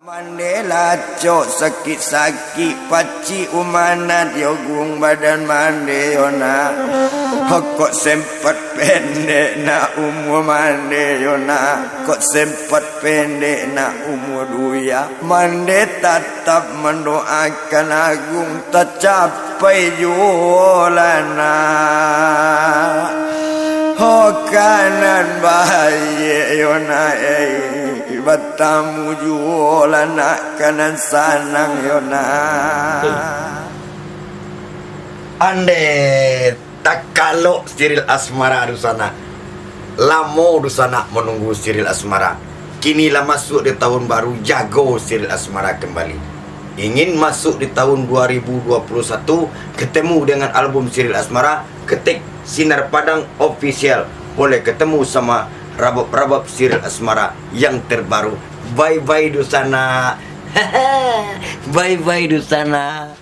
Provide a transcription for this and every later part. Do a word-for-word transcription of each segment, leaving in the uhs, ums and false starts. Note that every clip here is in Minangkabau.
Pandai lacok sakik-sakik, pacik umanat yo gung badan mandai yo nak. Kok sempat pendek nak umua mandai yo nak. Kok sempat pendek nak umua duya. Mandai tatap mandoakan agung tacapai juo lah nak. Ho kanan baiak yo nak, eh, batamu juo lah nak, kanan sanang yo nak. Andeh takalok Siril Asmara dunsanak. Lamo dunsanak manunggu Siril Asmara. Kini lah masuak di tahun baru, jago Siril Asmara kembali. Ingin masuak di tahun dua ribu dua puluh satu, ketemu dengan album Siril Asmara, ketik Sinar Padang Official. Boleh ketemu sama rabab-rabab Siril Asmara yang terbaru. Bye-bye dunsanak. Bye-bye dunsanak.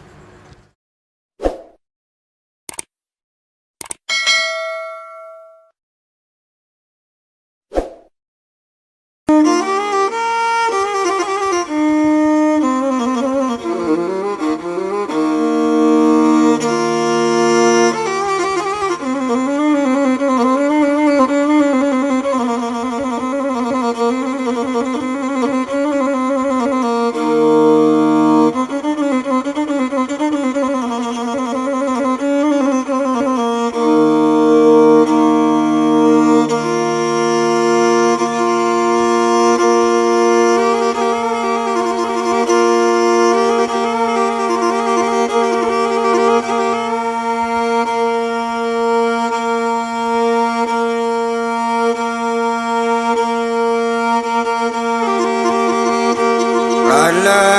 Alah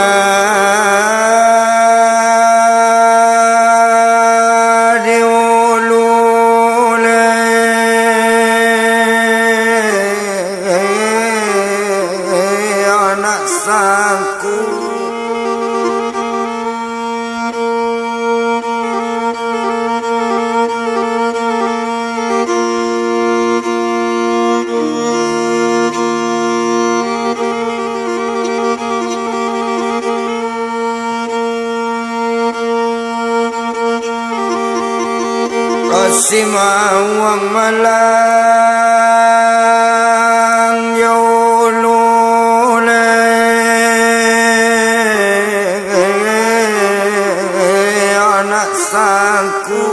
diululeh anak sangku. Kasimauang malang yo ululeh anak sangku.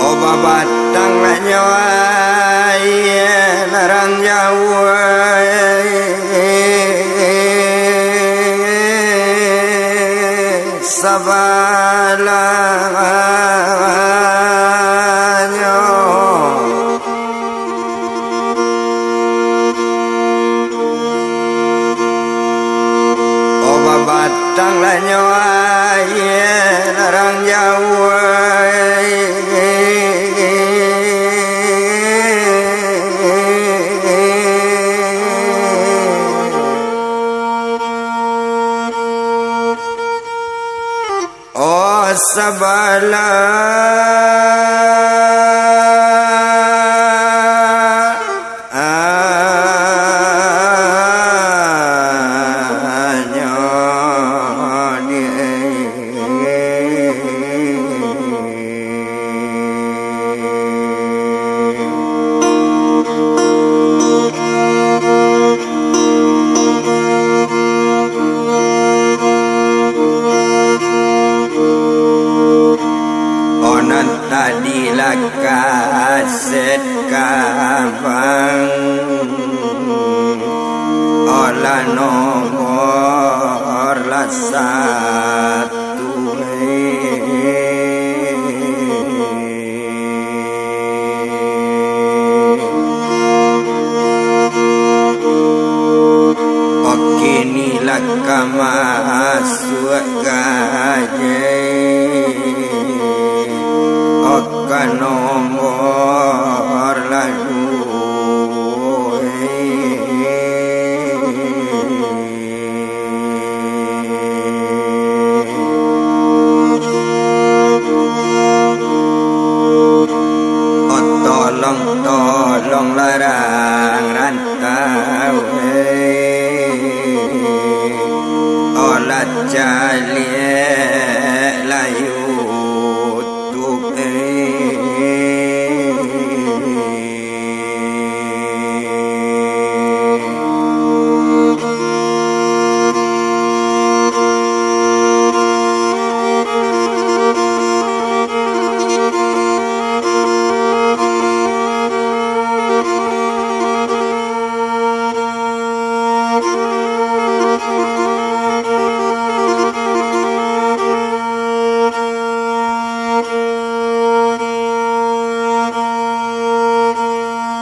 Oh, babatang lah nyo aia larang jauah, eh, sabalahnyo. Oh, babatang lah nyo aia larang jauah. Oh, sabalahnyo di Onan tadi lah kaset kabang, olah nomor lah satu. Oke, ni lah ka masuak gajai. Oka nomor lah duo. Caliak layuak tu, eh.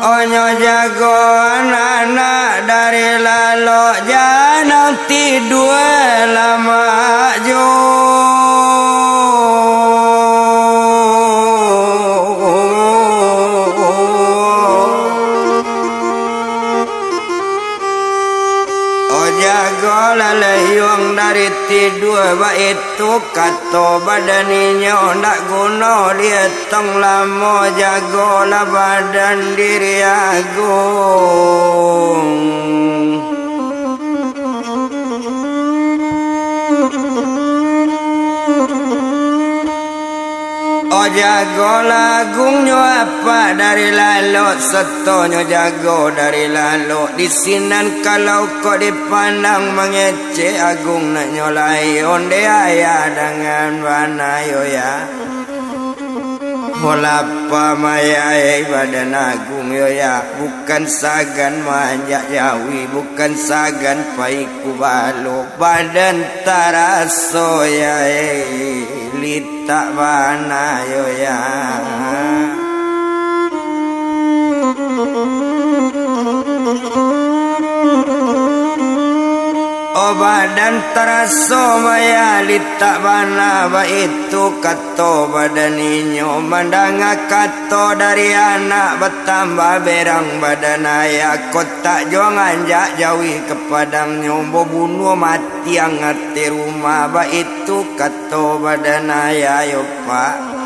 Onyo jago anak-anak dari lalok, jan nan tidua lamak juo. O jago lalehiyuang dari tidua, baitu kato badan inyo ndak guno dietong lamo, jagolah badan diri agung. O jago lah agungnyo apak dari lalok, satonyo jago dari lalok. Di sinan kalau kok dipandang mangecek, agung nak nyo lai onde ayah dangan bana yo ya. Ho lapa mayai badan agung yo ya, bukan sagan manjak jawi, bukan sagan pai kubalo, badan taraso ya, eh, litak bana yo ya. O badan taraso maya litak bana, baitu kato badan inyo. Mandanga kato dari anak, batambah berang badan ayah. Kok tak juo anjak jawi ka padangnyo, babunuah mati angate rumah, baitu kato badan ayah yo pak.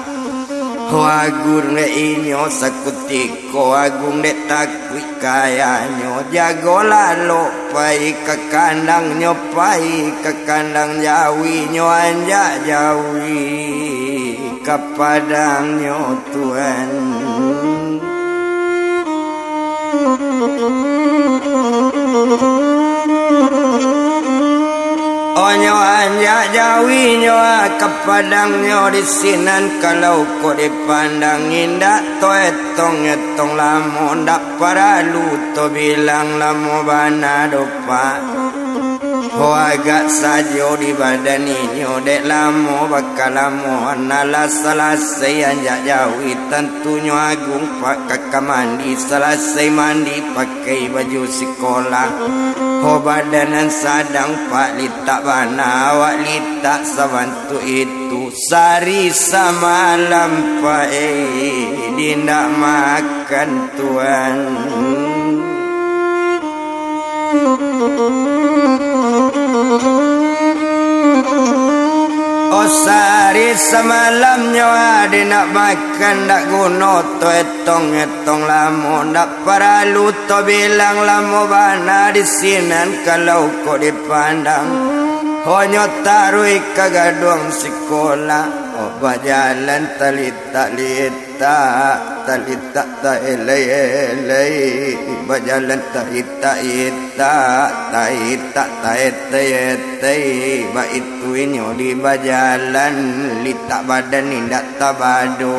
Ho agung dek inyo sakutiko, agung dek takuik ka ayahnyo. Jago lalok pai ka kandangnyo, pai ka kandang jawinyo, anjak jawi ka padangnyo tuan. Onyo anjak jawinyo ka padangnyo, di sinan kalau kok dipandang indak to etong-etong lamo, ndak paralu to bilang lamo bana doh pak. Ho agak sajo di badan inyo, dek lamo bakalamoan, alah salasai anjak jawi, tantunyo agung pak ka ka mandi, salasai mandi pakai baju sikolah. Ho badan nan sadang pak litak bana, awak litak sabantuak itu. Sari samalam pae, di indak makan tuan. O sari samalamnyo, di indak makan, ndak guno to etong-etong lamo, ndak paralu to bilang lamo bana di sinan kalau kok dipandang. Honyo taruih ka gaduang sikolah, o bajalan talitak-litak, talitak taelai-elai, bajalan taitak-itak, taitak taetai-etai, baitu inyo di bajalan, litak badan indak tabado.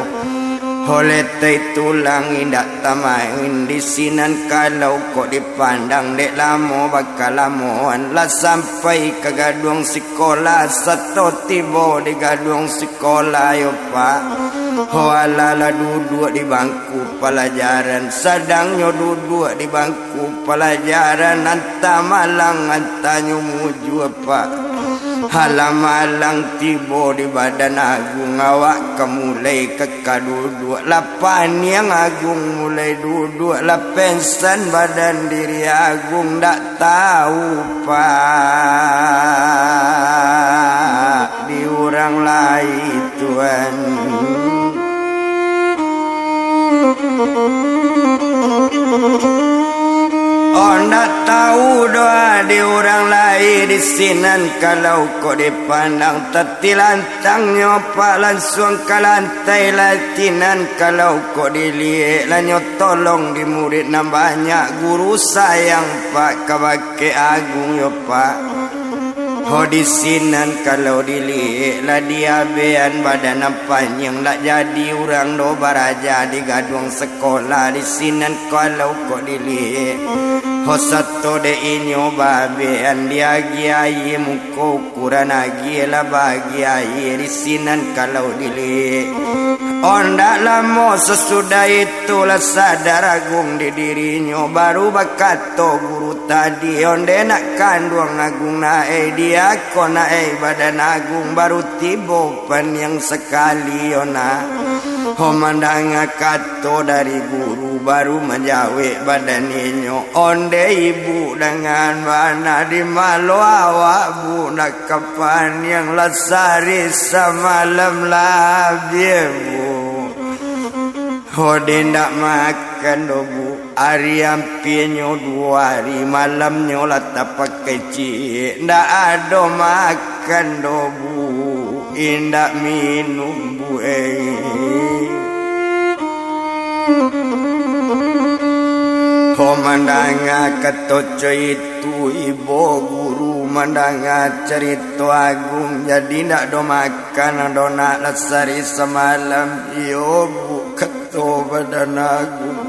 Ho letei tulang indak tamain, di sinan kalau kok dipandang, dek lamo bakalamoan lah sampai ka gaduang sikolah, sato tibo di gaduang sikolah yo pak. Ho alah lah duduak di bangku palajaran, sadangnyo duduak di bangku palajaran, antah malang antahnyo mujua pak. Alah malang tibo di badan agung, awak ka mulai ka ka duduak, lah paniang agung mulai duduak, lah pensan badan diri agung, ndak tau pak di urang lai tuan. O ndak tau doh di urang lai, Sinan kalau kok dipandang, tatilantangnyo Pak lansuang ka lantai, lah sinan kalau kok diliek, lah nyo tolong di murid nan banyak, guru sayang Pak kabake Agung yo Pak. Ho di sinan kalau diliek, lah diabean badan nan panjang, lah jadi urang do baraja di gaduang sekolah, di sinan kalau kok diliek. Ho sato dek inyo baabean, diagiah aia muko ukuran agiah lah baagiah aia di sinan kalau diliek. Ondak lamo sasudah itu lah sadar Agung di dirinyo, baru bakato guru tadi, onde nak kanduang Agung nak ei, dia ko nak ei badan Agung, baru tibo paniang sakali yo nak. Ho mandanga kato dari guru, baru manjawek badan inyo, onde ibu dangan bana, di malo awak bu nak ka paniang, lah sari samalam labiah bu. Ho di ndak makan do bu, ari ampianyo duo ari, malamnyo lah tapakai ciek, ndak ado makan do bu, indak minum bu ei. Ho mandanga kato co itu, ibo guru mandanga carito Agung, jadi ndak do makan do nak lah sari samalam iyo bu, kato badan Agung.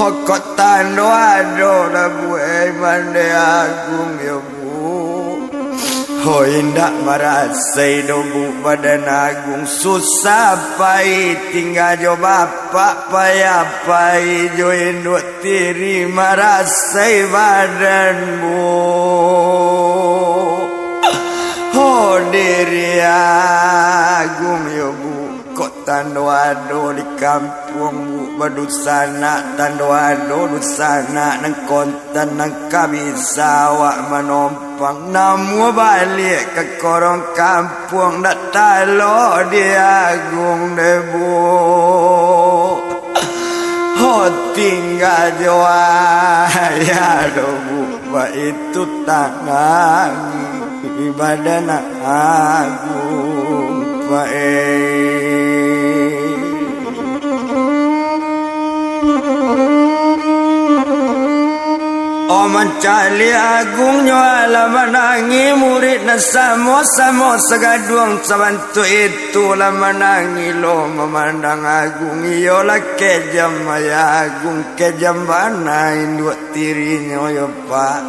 Ho kok tando ado lah bu ei, mandeh Agung yo bu. Ho indak marasai do bu badan Agung, susah pai tingga jo bapak, payah pai jo induak tiri, marasai badan bu. Ho diri Agung yo bu, kok tando ado di kampuang bu, badusanak tando ado, dusanak nan kontan nan ka bisa awak manompang, namuah baliak ka korong kampuang, ndak talok di Agung deh bu. Ho tingga jo ayah do bu, baitu tangan badan Agung pae. Oh mancaliak Agung nyo alah manangih, murid nan samo-samo sagaduang sabantuak itu lah manangih lo mamandang Agung, iyolah kejam ayah Agung, kejam bana induak tirinyo yo Pak.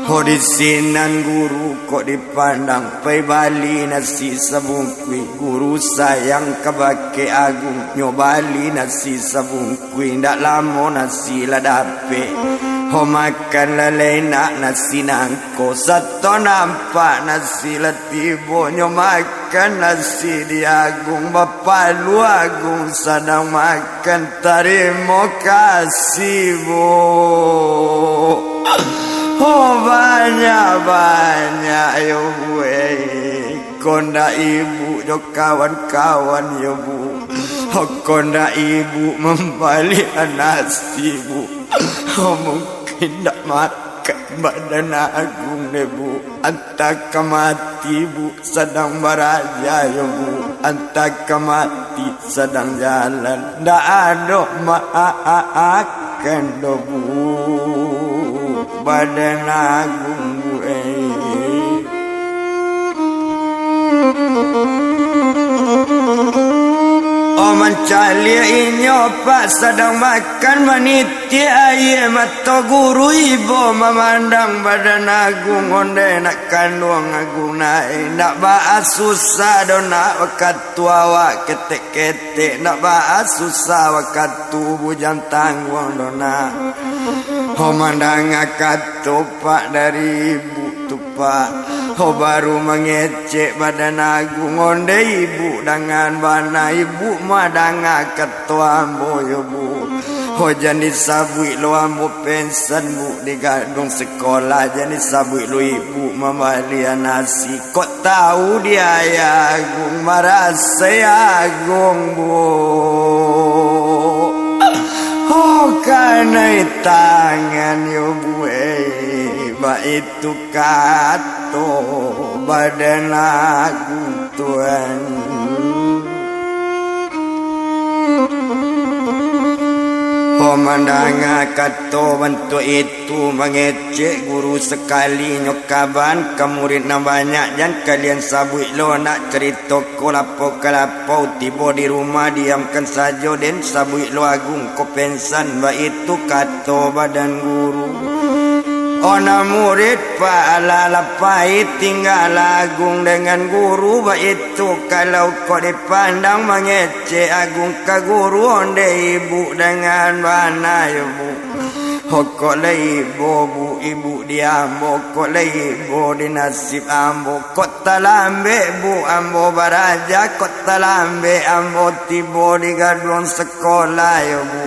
Ho di sinan guru kok dipandang, pai bali nasi sabungkuih, guru sayang kabake Agung, nyo bali nasi sabungkuih, ndak lamo nasi lah dapek. Ho makan lah lai nak nasi nangko, sato nampak nasi lah tibo, nyo makan nasi di Agung, bapalu Agung sadang makan. Tarimo kasih bu. Oh banyak-banyak yo bu ei. Kondak ibu jo kawan-kawan yo bu. Oh kondak ibu mambaliak nasi bu. Oh mungkin ndak makan badan Agung deh bu. Antah ka mati bu. Sadang baraja yo bu, antah ka mati sadang jalan, ndak ado makan do bu, badan Agung bu eh. Oh mancaliak inyo Pak sadang makan, manitiak aia mato guru, ibo mamandang badan Agung, ondeh nak kanduang Agung nai, ndak baa susah do nak wakatu awak ketek-ketek, ndak baa susah wakatu bujang tangguang do nak. Ho mandanga kato Pak dari ibu tu Pak, ho baru mangecek badan Agung, ondeh ibu dangan bana, ibu madanga kato ambo yo bu. Ho jan disabuik lo ambo pensan bu, di gadung sekolah, jan disabuik lo ibu mambalian nasi. Kok tau di ayah Agung, marasai Agung bu. Ho kanai tangan yo bu eh. Baitu kato badan agung tuan. Ho mandanga kato bantuak itu, mangecek guru sakalinyo kaban ka murid nan banyak, jan kalian sabuik lo nak carito ko lapau ka lapau, tibo di rumah diamkan sajo den, sabuik lo agung ko pensan, baitu kato badan guru. Ona murid, paalah lah pai tingga agung dengan guru, baitu kalau ko dipandang, mangecek agung ka guru, onde ibu dengan bana yo bu. Ho kok lai ibo bu, ibu di ambo, kok lai ibo di nasib ambo, kok talambek bu ambo baraja, kok talambek ambo tibo di gaduang sekolah yo bu.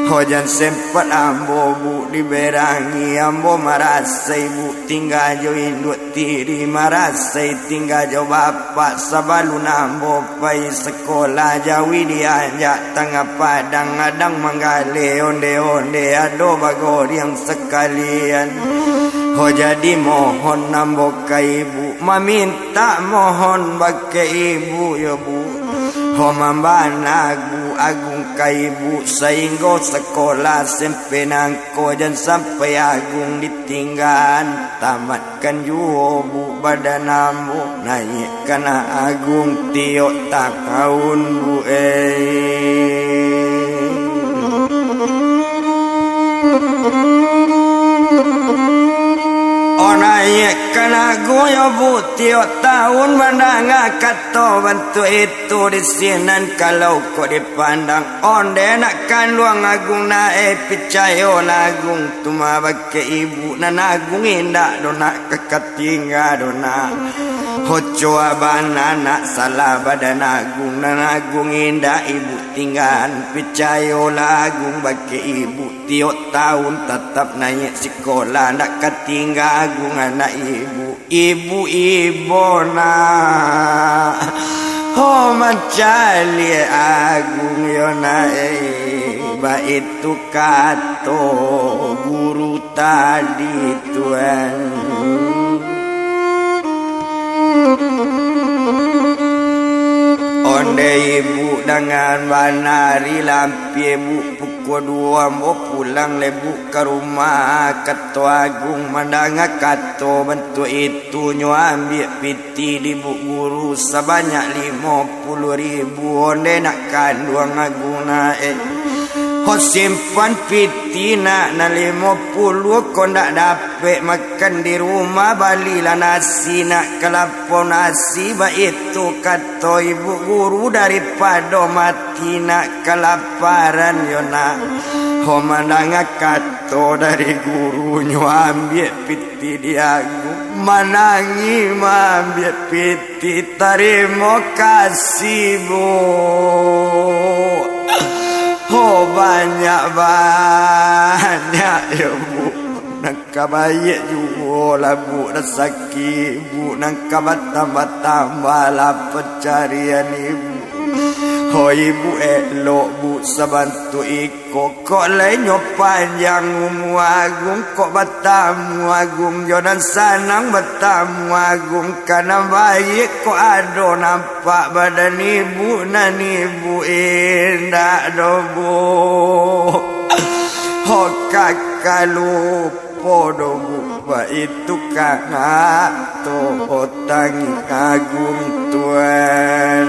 Ho jan sempat ambo bu diberangi, ambo marasai bu tingga jo induak tiri, marasai tingga jo bapak, sabalun ambo pai sekolah jauah diajak tangah padang, adang manggaleh onde-onde, ado bagoriang sakalian. Ho jadi mohon ambo ka ibu, mamintak mohon bakeh ibu yo bu. Ho mambana agung ka ibu, sainggo sekolah SMP nangko jan sampai agung ditinggaan, tamat kan juo bu badan ambo, naikkanlah agung tiok tahun bu eh. Oh naikkan agung yo bu tiok tahun, mandanga kato bantuak itu di sinan kalau kok dipandang, onde nak kanduang agung na eh, picayolah agung tu mah bakeh ibu, nan agung indak doh nak ka katingga doh nak. Ho coa bana nak salah badan agung, nan agung indak ibu tinggaan, picayolah agung bakeh ibu, tiok tahun tatap naiak sikolah, ndak katingga agung anak ibu. Ibu ibo nak, ho mancaliak agung yo nak eh, baitu kato guru tadi tuan. Onde ibu dangan banari lampia bu, pukua duo ambo pulang lai bu ka rumah, kato agung mandanga kato bantuak itu nyo ambiak piti di bu guru sabanyak limo puluah ribu, onde nak kanduang agung nak eh. Ho simpan piti nak, nan limo puluah ko ndak dapek makan di rumah, balilah nasi nak, kalapau nasi, baitu kato ibu guru, daripado mati nak kalaparan yo nak. Ho mandanga kato dari guru nyo ambiak piti di agung, manangih maambiak piti, tarimo kasih bu. Ho banyak-banyak yo bu, nan ka baiak juo lah bu rasaki ibu, nan ka batambah-tambah lah pancarian ibu. Ho ibu elok bu sabantuak iko, kok lai nyo panjang umua agung, kok batamu agung jo nan sanang batamu agung, ka nan baiak kok ado nampak badan ibu nan ibu indak doh bu. Ho kakalu podo bu, baitu kato tangih agung tuan.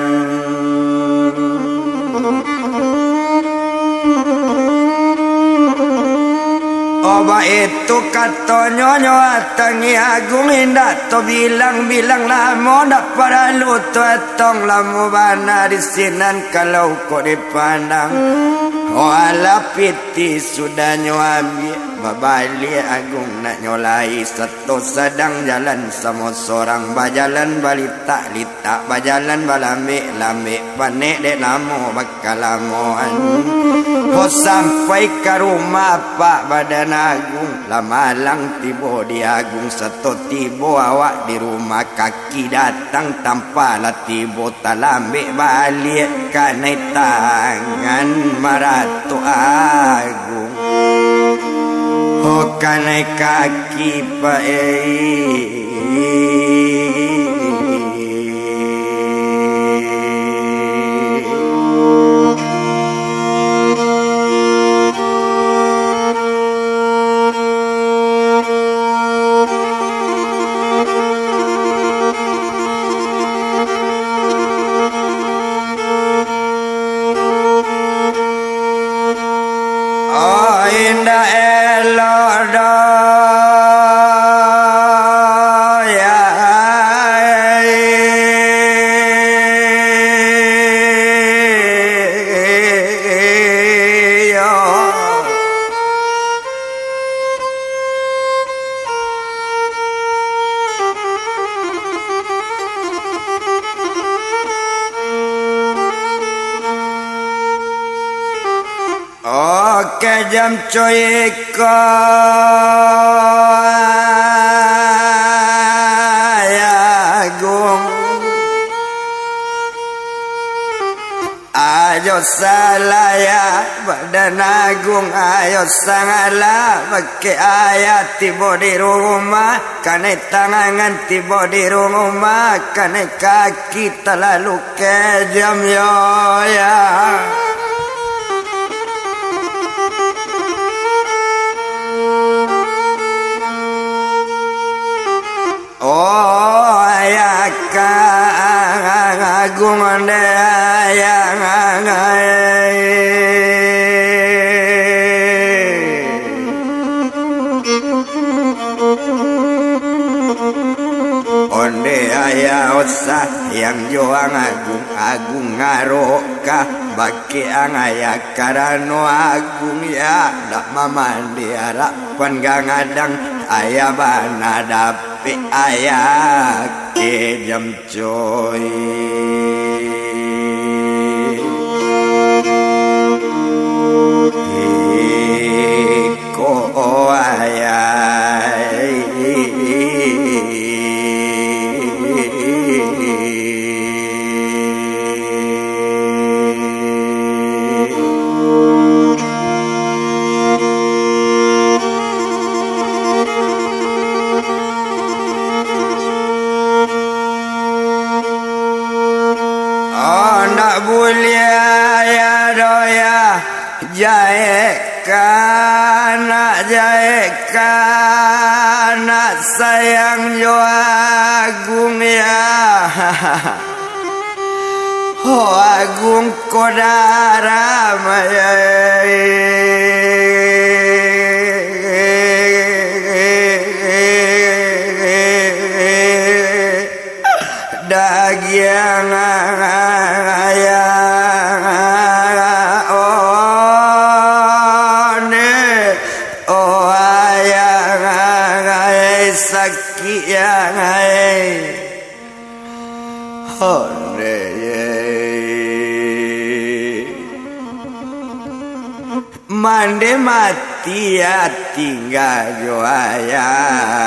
Oh baitu katonyo nyo tangih agung, indak to bilang-bilang lamo, ndak paralu to atong, lamo bana di sinan kalau kok dipandang. Oh alah piti sudah nyo ambiak, babaliak agung nak nyo lai, sato sadang jalan samo sorang, bajalan balitak-litak, bajalan balambek-lambek, panek dek lamo bakalamoan. Ho sampai ka rumah apak badan agung, lah malang tibo di agung, sato tibo awak di rumah kaki datang tanpa lah tibo talambek baliak kanai tangan maratok agung. Oh, kanai kaki pae. Oh, indak elok doh, ya. Oke, jam cuy ko, ya Agung. Ayo salah ya, badan Agung, ayo sangalah, bakeh ayah tibo di rumah, kanai tangangan tibo di rumah, kanai kaki talalu kejam yo, ya. Oh, ayah ka Agung, onde ayah. Onde ayah usah yang joang Agung, Agung ngarok ka bakeh ang ayah karano Agung ya dak mamandi arak. Pan gadang ayah bana dapek ayah kejam coy. Iko ayah. Oh, ndak buliah ya doh ya. Jaek ka nak, jaek ka nak, sayang jo Agung ya. Oh, Agung ko daram, ayah. Dagiang ayah, oh, ne, oh, ayah, sakik yang ai. Onde, mande mati ya, tingga jo ayah.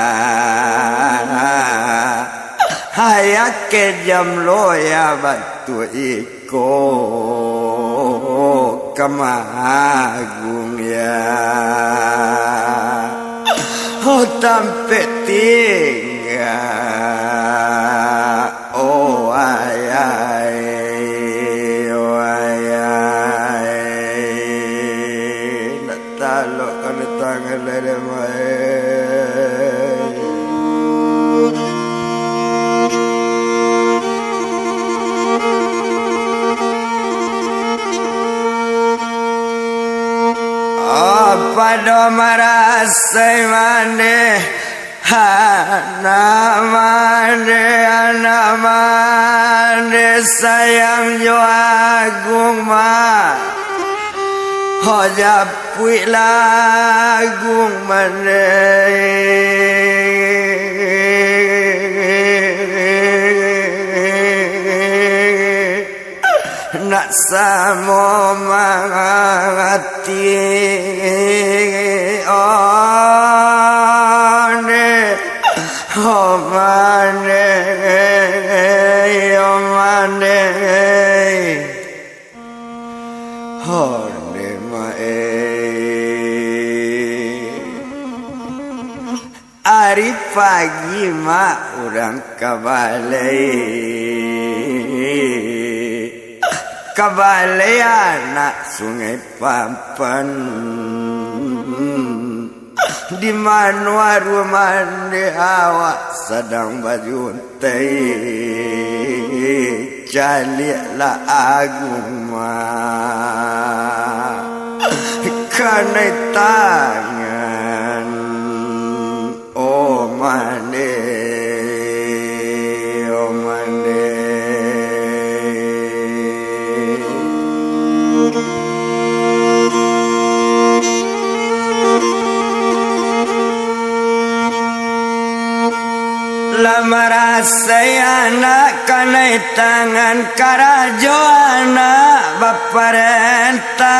Ayah kejam lo ya, batu iko kama Agung ya. Oh, tampek tingga, oh ayah, oh ayah. Talok ka di tangan lele mai. Apa do marasai maneh? Anak mande, anak mande, sayang jo Agung mah. Ho japuik lah Agung mande. Nak samo mati, oh ne, oh mane, oh mane, oh ne mae. Pagi mak urang ka balai, ka balai anak Sungai Pampan. Di mano aruah mandi awak sadang bajuntai, caliaklah Agung mak kanai tangan. Oh mande, oh mande. Lah marasai anak kanai tangan, karajo anak baparentan.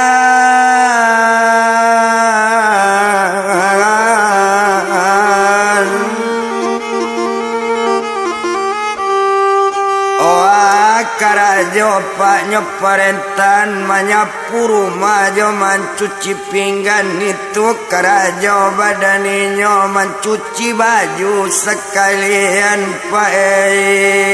Oa karajo paknyo parentan, manyapu rumah jo mancuci pinggan, itu karajo badan inyo, mancuci baju sakalian, Pak, eh.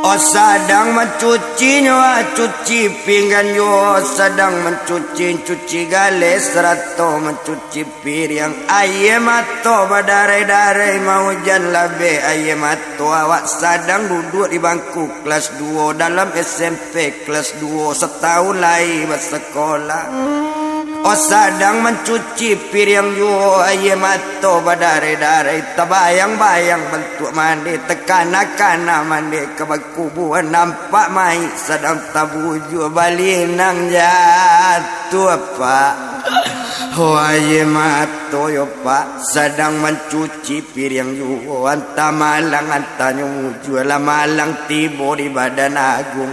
Oh, sadang mancuci nyo, ah, cuci pinggan juo, sadang mancuci, cuci galeh, sarato mancuci piriang. Aia mato badarai-darai, maujan labeh aia mato. Awak sadang duduak di bangku kelas duo dalam S M P kelas duo, satahun lai basakolah. Oh, sadang mancuci piriang juo, aia mato badarai-darai, tabayang-bayang bantuak mande, takana-kana mande ka bakubuan, nampak mayik sadang tabujua, balinang jatuah, Pak. Oh, aia mato yo, Pak, sadang mancuci piriang juo, antah malang, antah nyo mujua, lah malang tibo di badan Agung.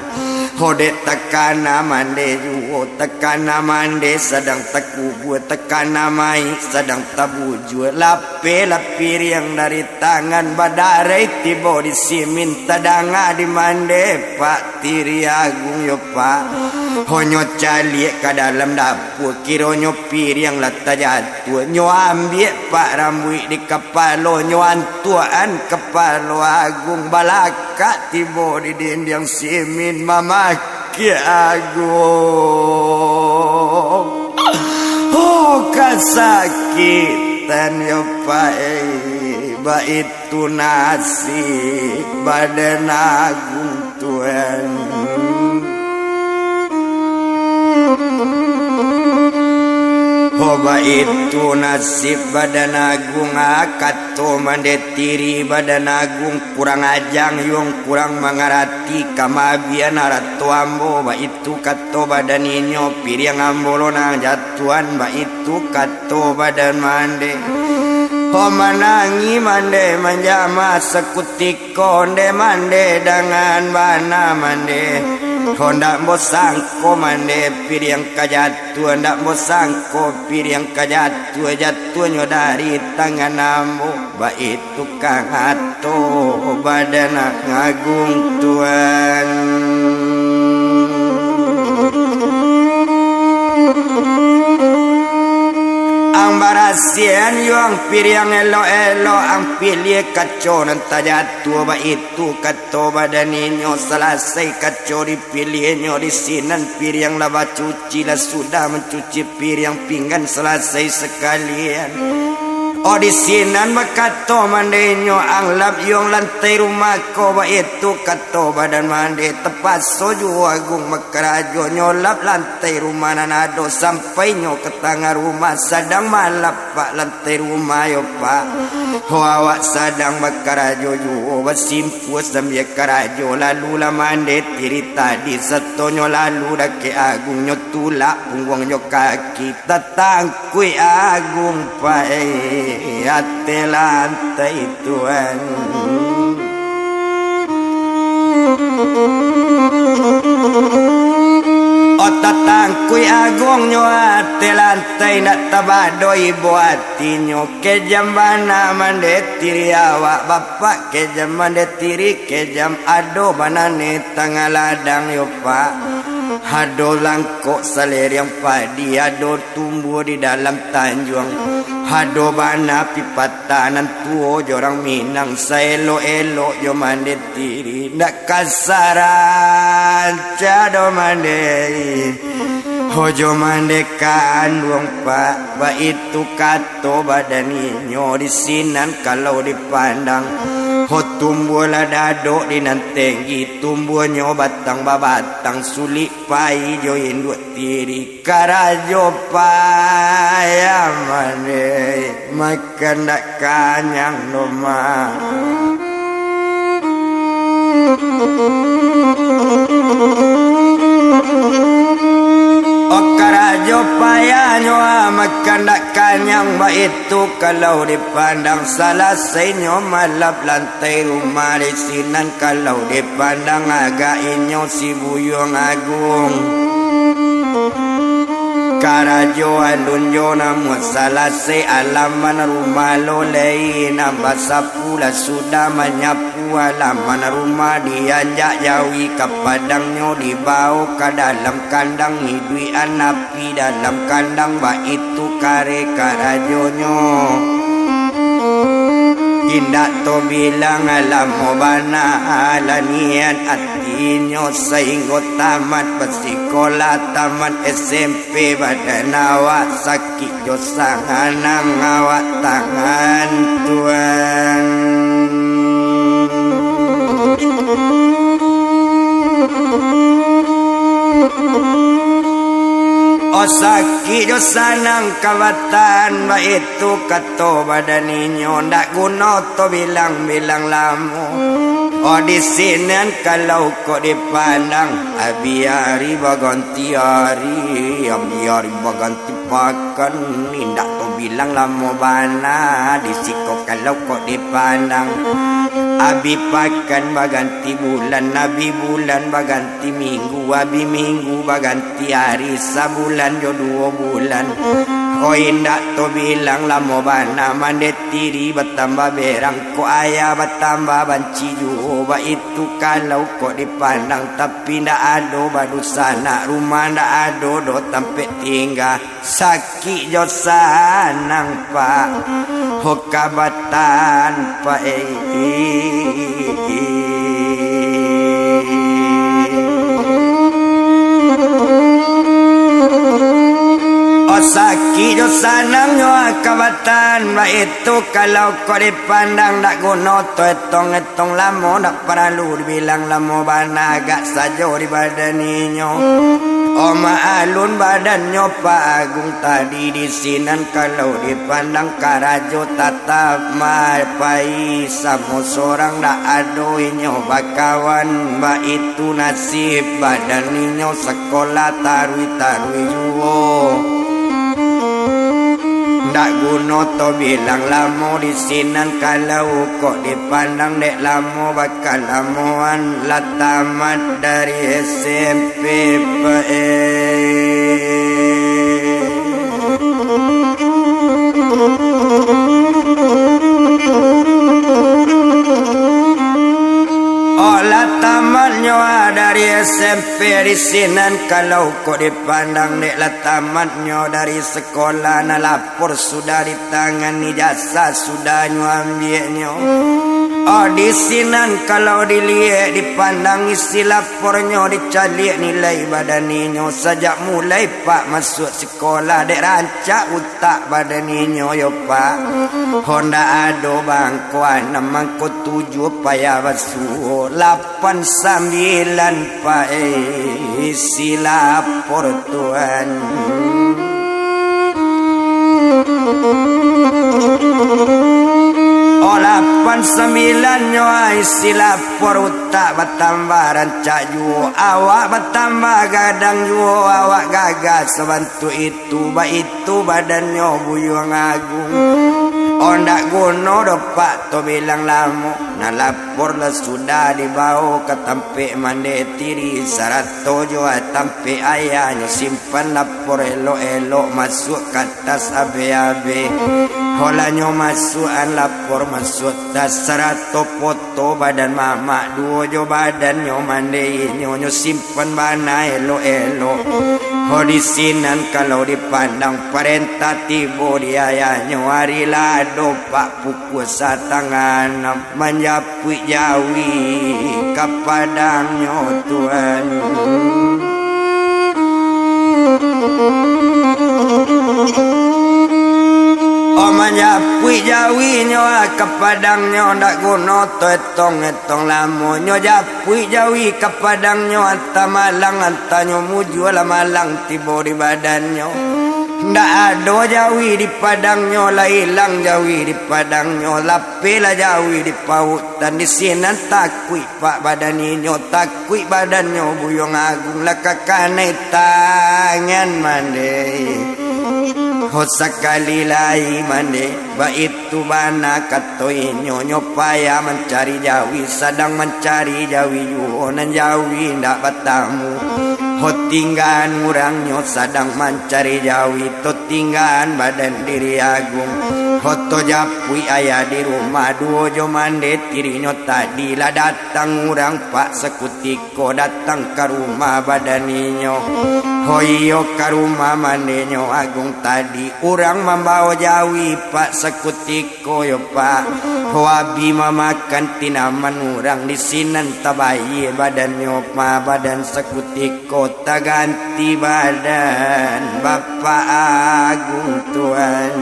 Ho dek takana mande juo, takana mande sadang takubua, takana mayik sadang tabujua, lapehlah piriang dari tangan, badarai tibo di simin, tadanga di mande, Pak, tiri Agung yo, Pak. Ho nyo caliak ka dalam dapua, kironyo piriang lah tajatuah. Nyo ambiak, Pak, rambuik di kapalo, nyo antuakan kapalo Agung, balakak tibo di dindiang simin, mamakiak Agung. Oh, kasakitan yo, Pak, eh, baitu nasib badan Agung. Tuan. Ho, baitu nasib badan Agung, ah, kato mande tiri badan Agung, kurang aja yong, kurang mangarati, kamabian arato ambo, baitu kato badan inyo, piriang ambo lo nan jatuahan, baitu kato badan mande. Ho, manangih mande manjamah sakutik- ko, onde mande dangan bana mande. Ho, ndak ambo sangko mande piriang ka jatuah, ndak ambo sangko piriang ka jatuah, jatuahnyo dari tangan ambo, baitu kato badan Agung, Tuan. Ang barasiahan yo ang piriang elok-elok, ang piliah kaco nan tajatuah, baitu kato badan inyo. Salasai kaco dipiliahnyo, di sinan piriang lah bacuci, lah sudah mancuci piriang pinggan salasai sakalian. Oh, di sinan bakato mande inyo, ang lap yong lantai rumah ko, baitu kato badan mande. Tapaso juo Agung bakarajo, nyo lap lantai rumah nan ado, sampai nyo ka tangah rumah, sadang malap, Pak, lantai rumah yo, Pak. Ho, awak sadang bakarajo juo, basimpua sambia karajo, lalu lah mande tiri tadi, satonyo lalu dakek Agung, nyo tulak pungguang jo kaki, tatangkuik Agung, Pak, eh, ateh lantai, Tuan. Oh, Tatangkuik aguang nyo ateh lantai, ndak tabado ibo atinyo. Kejam bana mandeh tiri awak bapak, kejam mandeh tiri, kejam ado bana ne tangah ladang yo, Pak. Ado langkok saleriang padi, ado tumbuah di dalam tanjuang. Ado bana pipatah nan tuo jo urang Minang, saelok-elok jo mandeh tiri, ndak ka sarancak doh mandeh. Ho jo mandeh kanduang, Pak, baitu kato badan inyo di sinan kalau dipandang. Ho tumbuahlah dadok di nan tenggi, tumbuahnyo batang babatang, sulik pai jo induak tiri. Karajo payah mandeh, makan dak kanyang doh, Mak. Oh, karajo payahnyo, ah, makan dak kanyang, baitu kalau dipandang. Salasainyo malap lantai rumah, di sinan kalau dipandang agak inyo si Buyuang Agung. Karajo alun jo namuah salasai, alaman rumah lo lai nan basapu, lah sudah manyapu alaman rumah, dianjak jawi ka padangnyo, dibao ka dalam kandang, iduikan api dalam kandang, baitu kareh karajonyo. Indak tobilang lamo bana lah niat atinyo, sainggo tamat basikolah, tamat S M P badan awak sakik jo sanang awak tangan tuan. Oh, sakik jo sanang kabatan, baitu kato badan inyo, ndak guno tobilang-bilang lamo. Oh, di sinan kalau kok dipandang, abih ari baganti ari, abih ari baganti pakan, indak tobilang lamo bana di siko kalau kok dipandang. Abih pakan baganti bulan, abih bulan baganti minggu, abih minggu baganti ari, sabulan jo duo bulan. Oh, indak tobilang lamo bana mandeh tiri, batambah berang kok ayah, batambah banci juo, baitu kalau kok dipandang, tapi ndak ado badusanak, rumah ndak ado doh tampek tingga. Sakik jo sanang, Pak, ho kabatan, Pak, eh. Oh, sakik jo sanangnyo kabatan, baitu kalau kok dipandang, ndak guno to etong-etong lamo, ndak paralu dibilang lamo bana, agak sajo di badan inyo. Oh, maalun badannyo Pak Agung tadi, di sinan kalau dipandang karajo tatap mapai samo sorang, ndak ado inyo bakawan, baitu nasib badan inyo, sakolah taruih-taruih juo. Ndak guno tobilang lamo di sinan kalau kok dipandang, dek lamo bakalamoan lah tamat dari S M P, Pak, eh. Oh, lah tamatnyo dari S M P di sinan kalau kok dipandang, dek lah tamatnyo dari sekolah, nah, lapor sudah di tangan, ijazah sudah nyo ambiaknyo. Oh, di sinan kalau diliek, dipandang isi lapornyo, dicaliak nilai badan inyo, sajak mulai Pak masuak sikolah, dek rancak utak badan inyo yo, Pak. Ho ndak ado bangko anam, mangko tujuah payah basuo, lapan sambilan, Pak, eh, isi lapor tuan. Oh, lapan sambilannyo isi lapor, utak batambah rancak juo, awak batambah gadang juo, awak gagah sabantuak itu, baitu badannyo Buyuang Agung. Ondak guno doh, Pak, to bilang lamo. Nah, lapor lah sudah dibawo ka tampek mande tiri, sarato jo tampek ayanyo. Simpan lapor elok-elok, masuak ka tas abeh-abeh. Holanyo masuakan lapor masuak tas, sarato foto badan mamak duo jo badannyo mande inyo, nyo simpan bana elok-elok. Ho di sinan kalau dipandang, parentah tibo di ayanyo, ari lah ado, Pak, pukua satangah anam, manjapuik jawi ka padangnyo, Tuan. Oh, manjapuik jawinyo, ah, ka padangnyo, ndak guno to etong-etong lamonyo. Japuik jawi ka padangnyo, antah malang, antah nyo mujua lah malang tibo di badannyo. Ndak ado jawi di padangnyo, lah ilang jawi di padangnyo, lapehlah jawi di pautan. Di sinan takuik, Pak, badan inyo, takuik badannyo Buyuang Agung, lah ka kanai tangan mande. Ho sakali lai mande, baitu bana kato inyo, nyo payah mancari jawi, sadang mancari jawi juo, nan jawi ndak batamu. Ho tinggaan urang nyo sadang mancari jawi, to tinggaan badan diri Agung. Ho to japuik ayah di rumah, duo jo mande tirinyo tadi, lah datang urang, Pak, sakutiko datang ka rumah badan inyo. Ho iyo, ka rumah mandenyo Agung tadi, urang mambawo jawi, Pak, sakutiko yo, Pak. Ho abi mamakan tanaman urang, di sinan tabayie badannyo, ma badan sakutiko taganti badan Bapak Agung, Tuan.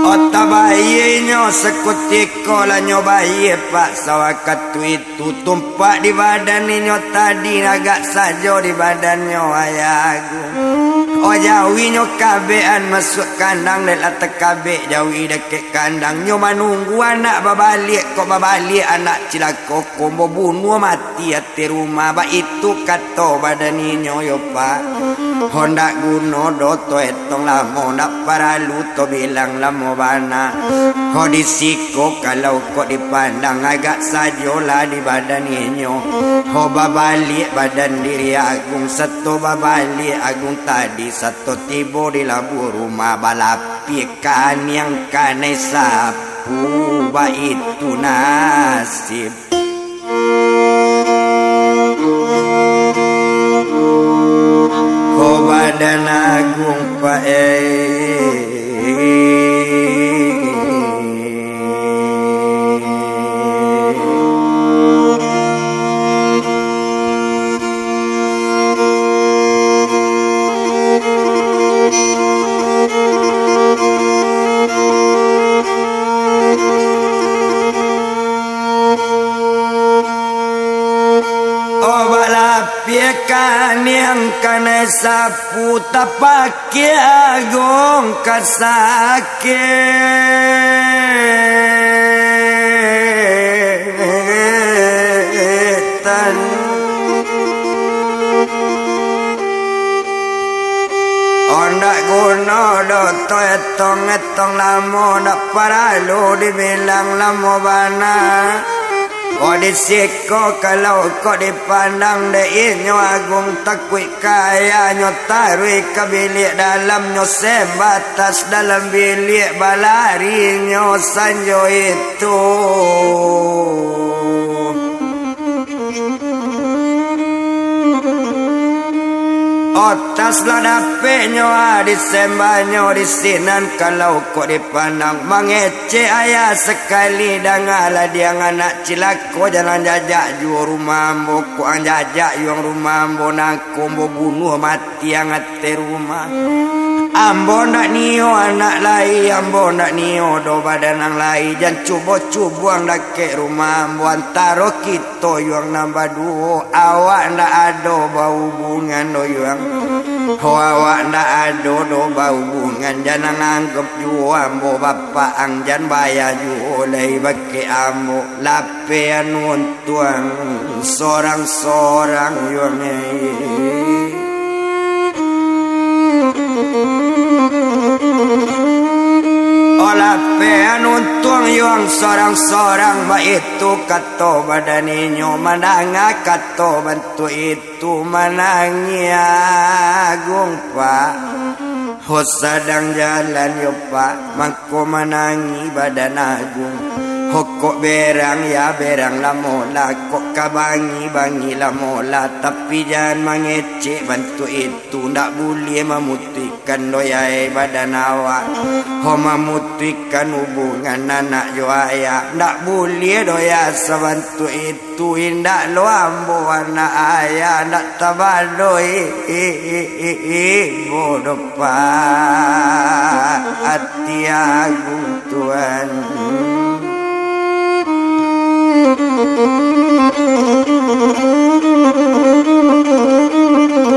Oh, tabayie nyo sakutiko, lah nyo bayie, Pak, sawakatu itu. Tu tumpak di badan inyo tadi, agak sajo di badannyo, Ayah Agung. Oh, jawinyo kabekan masuak kandang, dek lah takabek jawi dakek kandang. Nyo manunggu anak babaliak, kok babaliak anak cilako, ko mambunuah mati ateh rumah. Baitu kato badan inyo yo, Pak. Ho ndak guno doh to etong lamo, ndak paralu to bilang lamo bana. Ho di siko kalau kok dipandang, agak sajolah di badan inyo. Ho babaliak badan diri Agung, sato babaliak Agung tadi, sato tibo di labuah rumah, balapiak kaniang kanai sapu, baitu nasib. Ko badan Agung, Pak, eh. Oh, balapiak kaniang kanai sapu, tapakiak Agung ka sakitan. Ondak guno doh to etong-etong lamo, ndak paralu dibilang lamo bana. Ko di siko kalau kok dipandang dek inyo Agung, takuik ka ayah nyo taruih ka biliak dalam, nyo sembah tas dalam biliak, balarinyo sanjo itu. Otas lah dapeknyo, ah, disembahnyo di sinan, kalau kok dipandang mangecek ayah sakali, dangalah diang anak cilako, jan ang jajak juo rumah ambo, kok ang jajak juo rumah ambo, nangko ambo bunuah mati ang ateh rumah. Ambo ndak nio anak lai, ambo ndak nio doh badan ang lai, jan cubo-cubo ang dakek rumah ambo, antaro kito To yuang nan baduo, awak ndak ado bahubungan do yuang. Ho awak ndak ado doh bahubungan, jan anggap juo ambo bapak ang, jan baya juo lai bakeh ambo. Lapean untuang sorang-sorang yuang. O lapean untuang yuang sorang-sorang, baitu kato badan inyo, mandanga kato bantuak itu. Tu manangih Agung, Pak. Ho sadang jalan yo, Pak, mangko manangih badan Agung. Ho kok berang ya berang lamo lah, kok ka bangi-bangi lamo lah, tapi jan mangecek bantuak itu, ndak buliah mamutuihkan doh ya, eh, badan awak. Ho mamutuihkan hubungan anak jo ayah, ndak buliah doh ya sabantuak itu. Tu indak lo ambo anak ayah, ndak tabado i-, i-, i-, i-, ibo doh, Pak, ati Agung tuan.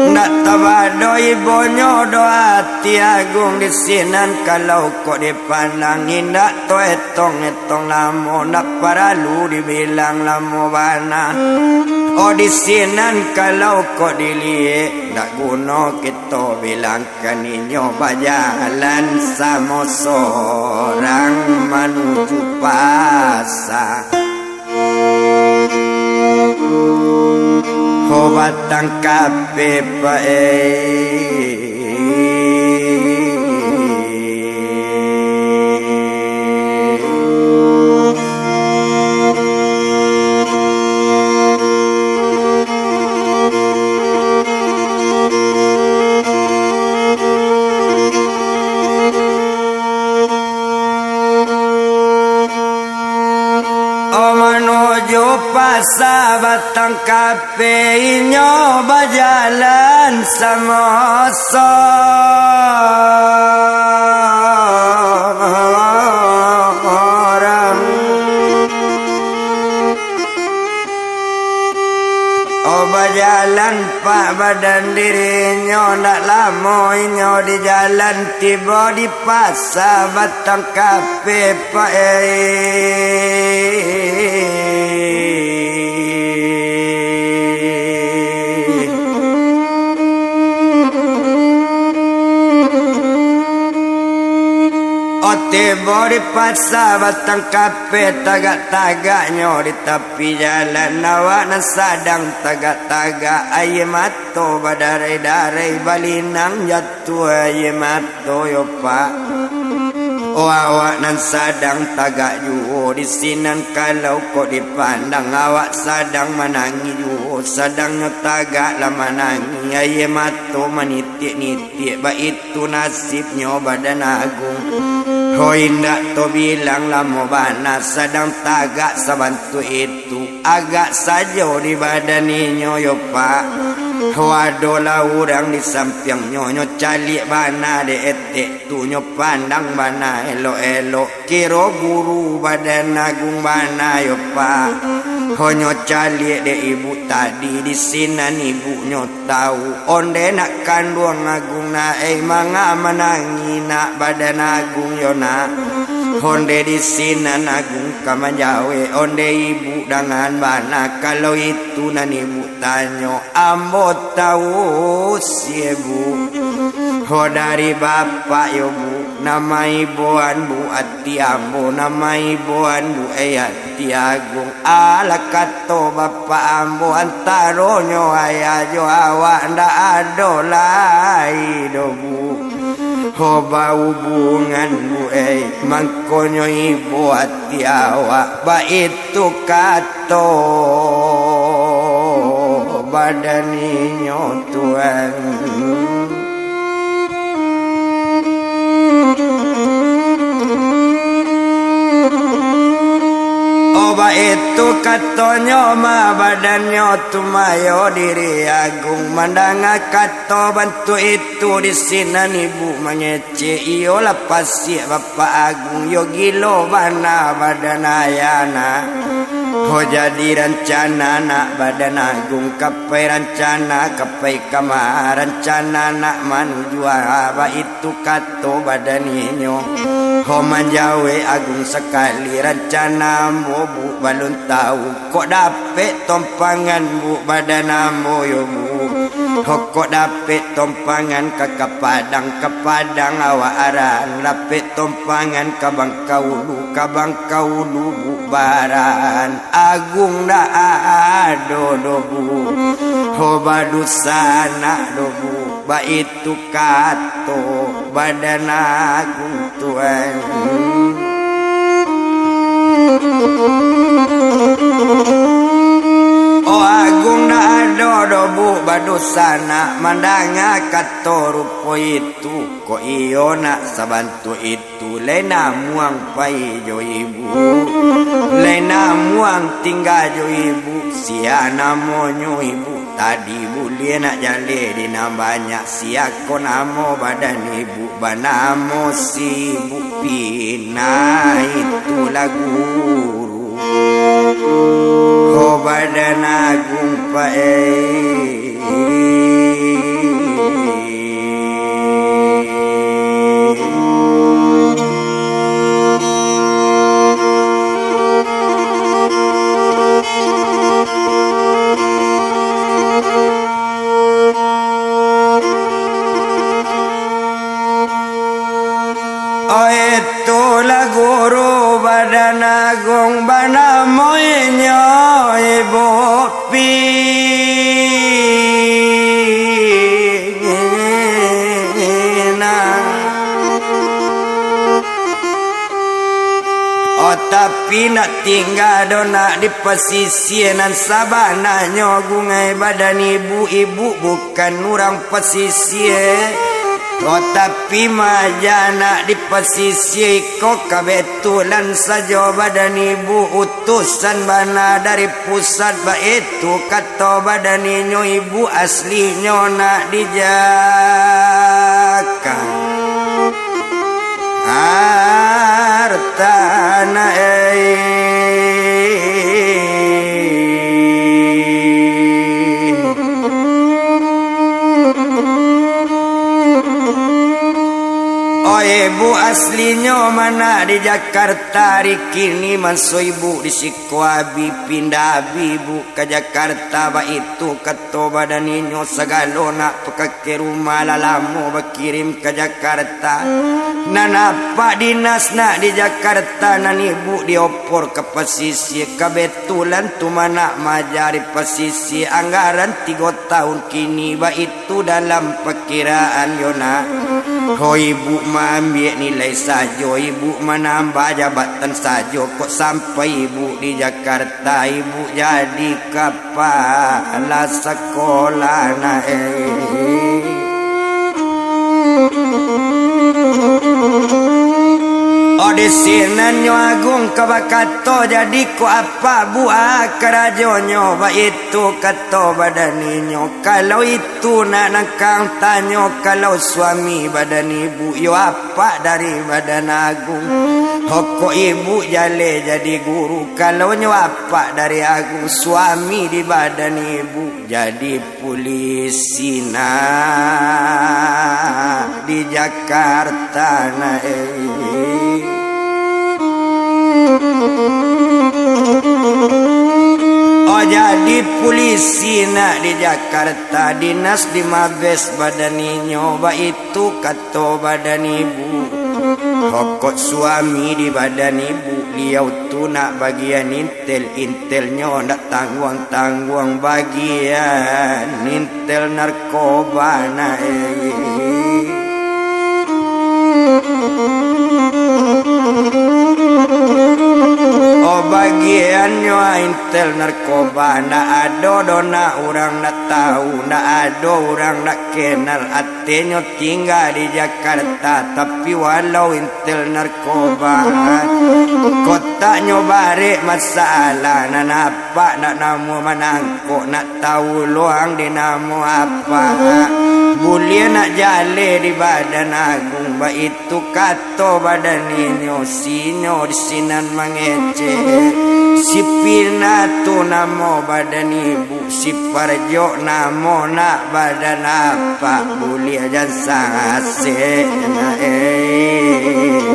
Ndak tabado ibonyo doh ati Agung di sinan, kalau kok dipandang indak to etong-etong lamo, ndak paralu dibilang lamo bana. O di sinan kalau kok diliek, ndak guno kito bilangkan inyo bajalan samo sorang manuju pasa. Ho batang kape, Pak, eh. O manuju pasa batang kape, inyo bajalan samo sorang. O bajalan Pak, badan dirinyo, ndak lamo inyo di jalan, tibo di pasa batang kape, Pak, eh. O tibo di pasa batang kape, tagak-tagaknyo di tapi jalan, awak nan sadang tagak-tagak, aia mato badarai-darai, balinang jatuah aia mato yo, Pak. O awak nan sadang tagak juo di sinan, kalau kok dipandang, awak sadang manangih juo, sadangnyo tagak lah manangih, aia mato manitik-nitik, baitu nasibnyo badan Agung. Ho indak to bilang lamo bana, sadang tagak sabantuak itu. Agak sajo di badan inyo yo, Pak. Ho adolah urang di sampiangnyo, nyo caliak bana dek etek tu, nyo pandang bana elok-elok. Kiro buru badan Agung bana yo, Pak. Ho nyo caliak dek ibu tadi, di sinan ibunyo tau. Onde nak kanduang Agung nak, eh, manga manangih nak badan Agung yo nak. Onde di sinan Agung ka manjawek, onde ibu dangan bana, kalau itu nan ibu tanyo, ambo tau sie, Bu. Ho dari bapak yo, Bu, nan maiboan, Bu, ati ambo, nan maiboan, Bu, eh, ati Agung. Alah kato bapak ambo, antaronyo ayah jo awak ndak ado lai doh, Bu. Ho bahubungan, Bu, eh, mangkonyo ibo ati awak, baitu kato badan inyo tuan. Oh, baitu katonyo mah badannyo tu mayo diri Agung. Mandanga kato bantuak itu, di sinan ibu mangecek, iyolah pasiak Bapak Agung, yo gilo bana badan ayah nak. Ho jadi rancana nak Badan Agung ka pai, rancana ka pai kama, rancana nak manuju a, baitu kato badan inyo. Ho manjawek Agung sakali, rancana ambo Bu balun tau. Kok dapek tompangan Bu badan ambo yo Bu. Ho kok dapek tompangan ka, ka Padang, ka Padang awak aran. Dapek tompangan ka Bangkaulu, ka Bangkaulu Bu baran. Agung ndak ado doh Bu. Ho badusanak doh Bu. Baitu kato Badan Agung Tuan. Oh Agung ndak ado doh Bu badusanak mandanga kato rupo itu. Kok iyo nak sabantuak itu. Tu lai namuang pai jo ibu, lai namuang tingga jo ibu. Sia namonyo ibu tadi, buliah nak jaleh di nan banyak. Sia ko namo badan ibu, banamo si ibu pinah, itulah guru. Ho badan agung pae. Oe, itulah guru badan agung, banamo inyo Ibu Pinah. Oh, tapi nak tingga do nak di pasisia nan sabananyo, gungai badan ibu, ibu bukan urang pasisia. Oh, tapi maja nak di pasisia iko, kabetulan sajo badan ibu utusan bana dari pusat, baitu kato badan inyo, ibu aslinyo nak di Jakarta. Harta na, eh. Oh, ibu aslinyo ma nak di Jakarta, ari kini maso ibu di siko abi, pindah abi ibu ka Jakarta, baitu kato badan inyo, sagalo nak pakakeh rumah lah lamo bakirim ka Jakarta. Nan apak dinas nak di Jakarta, nan ibu diopor ka pasisia, kabetulan tu ma nak maja di pasisia, anggaran tigo taun kini, baitu dalam pakiraan yo nak. Ho ibu maambiak nilai sajo, ibu manambah jabatan sajo, kok sampai ibu di Jakarta, ibu jadi kapala sakolah na, eh. Oh, di sinannyo agung ka bakato, jadi kok apak buek karajonyo, baitu kato badan inyo. Kalau itu nak nangkang tanyo, kalau suami badan ibu yo apak dari badan agung. Ho kok ibu jaleh jadi guru, kalau nyo apak dari agung, suami di badan ibu jadi pulisi nak di Jakarta na, eh. Oh, jadi pulisi nak di Jakarta, dinas di Mabes badan inyo, baitu kato badan ibu. Ho kok suami di badan ibu, liau tu nak bagian intel, intelnyo ndak tangguang-tangguang, bagian intel narkoba na, eh. Oh, bagiannyo intel narkoba, ndak ado doh nak urang ndak tau, ndak ado urang ndak kenal. Atenyo tingga di Jakarta, tapi walau intel narkoba, kotaknyo barek masalah, nan apak ndak namuah manangkok, nak tau luang di namo apak. Buliah nak jaleh di badan agung, Baitu kato badan inyo, sinyo di sinan mangecek. Si Pinah tu namo badan ibu, si Parjok namo nak badan apak, buliah jan sasek nak, eh.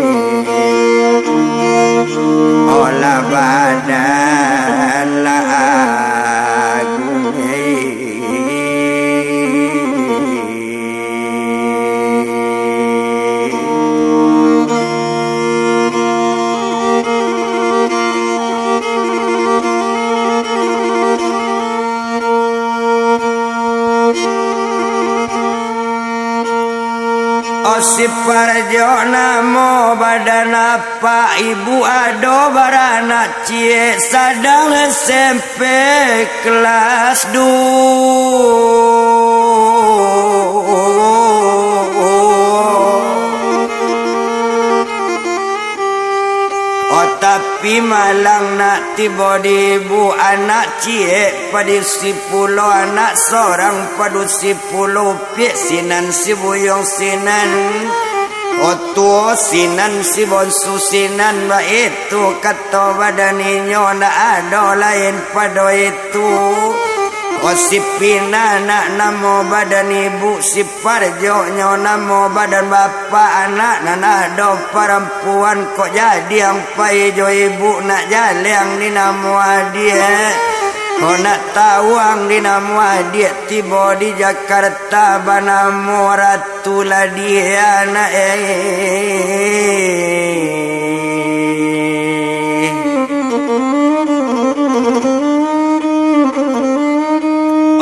Olah badan lah agung, eh. Oh, si Parjok namo badan apak, ibu ado baranak ciek, sadang S M P kelas duo. Oh, tapi malang nak tibo di ibu, anak ciek padusi pulo, anak sorang padusi pulo, upiak sinan si buyuang sinan. Oh, tuo sinan si bonsu sinan, baitu kato badan inyo, ndak ado lain pado itu. Oh, si Pinah nak namo badan ibu, si Parjok nyo namo badan bapak, anak nan ado parampuan, kok jadi ang pai jo ibu nak jaleh ang di namo adiak. Kok nak tau ang di namo adiak tibo di Jakarta banamo Ratu Ladiah nak, eh.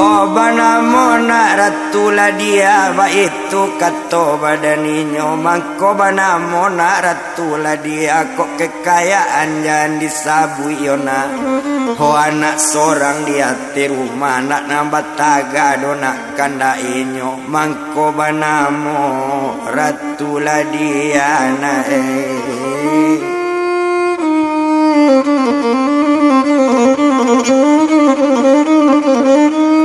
Oh, banamo nak Ratu Ladiah, baitu kato badan inyo, mangko banamo nak Ratu Ladiah, kok kekayaan jan disabuik yo nak. Ho, anak sorang di ateh rumah, nak nan bataga do nak kandak inyo, mangko banamo Ratu Ladiah nak, eh.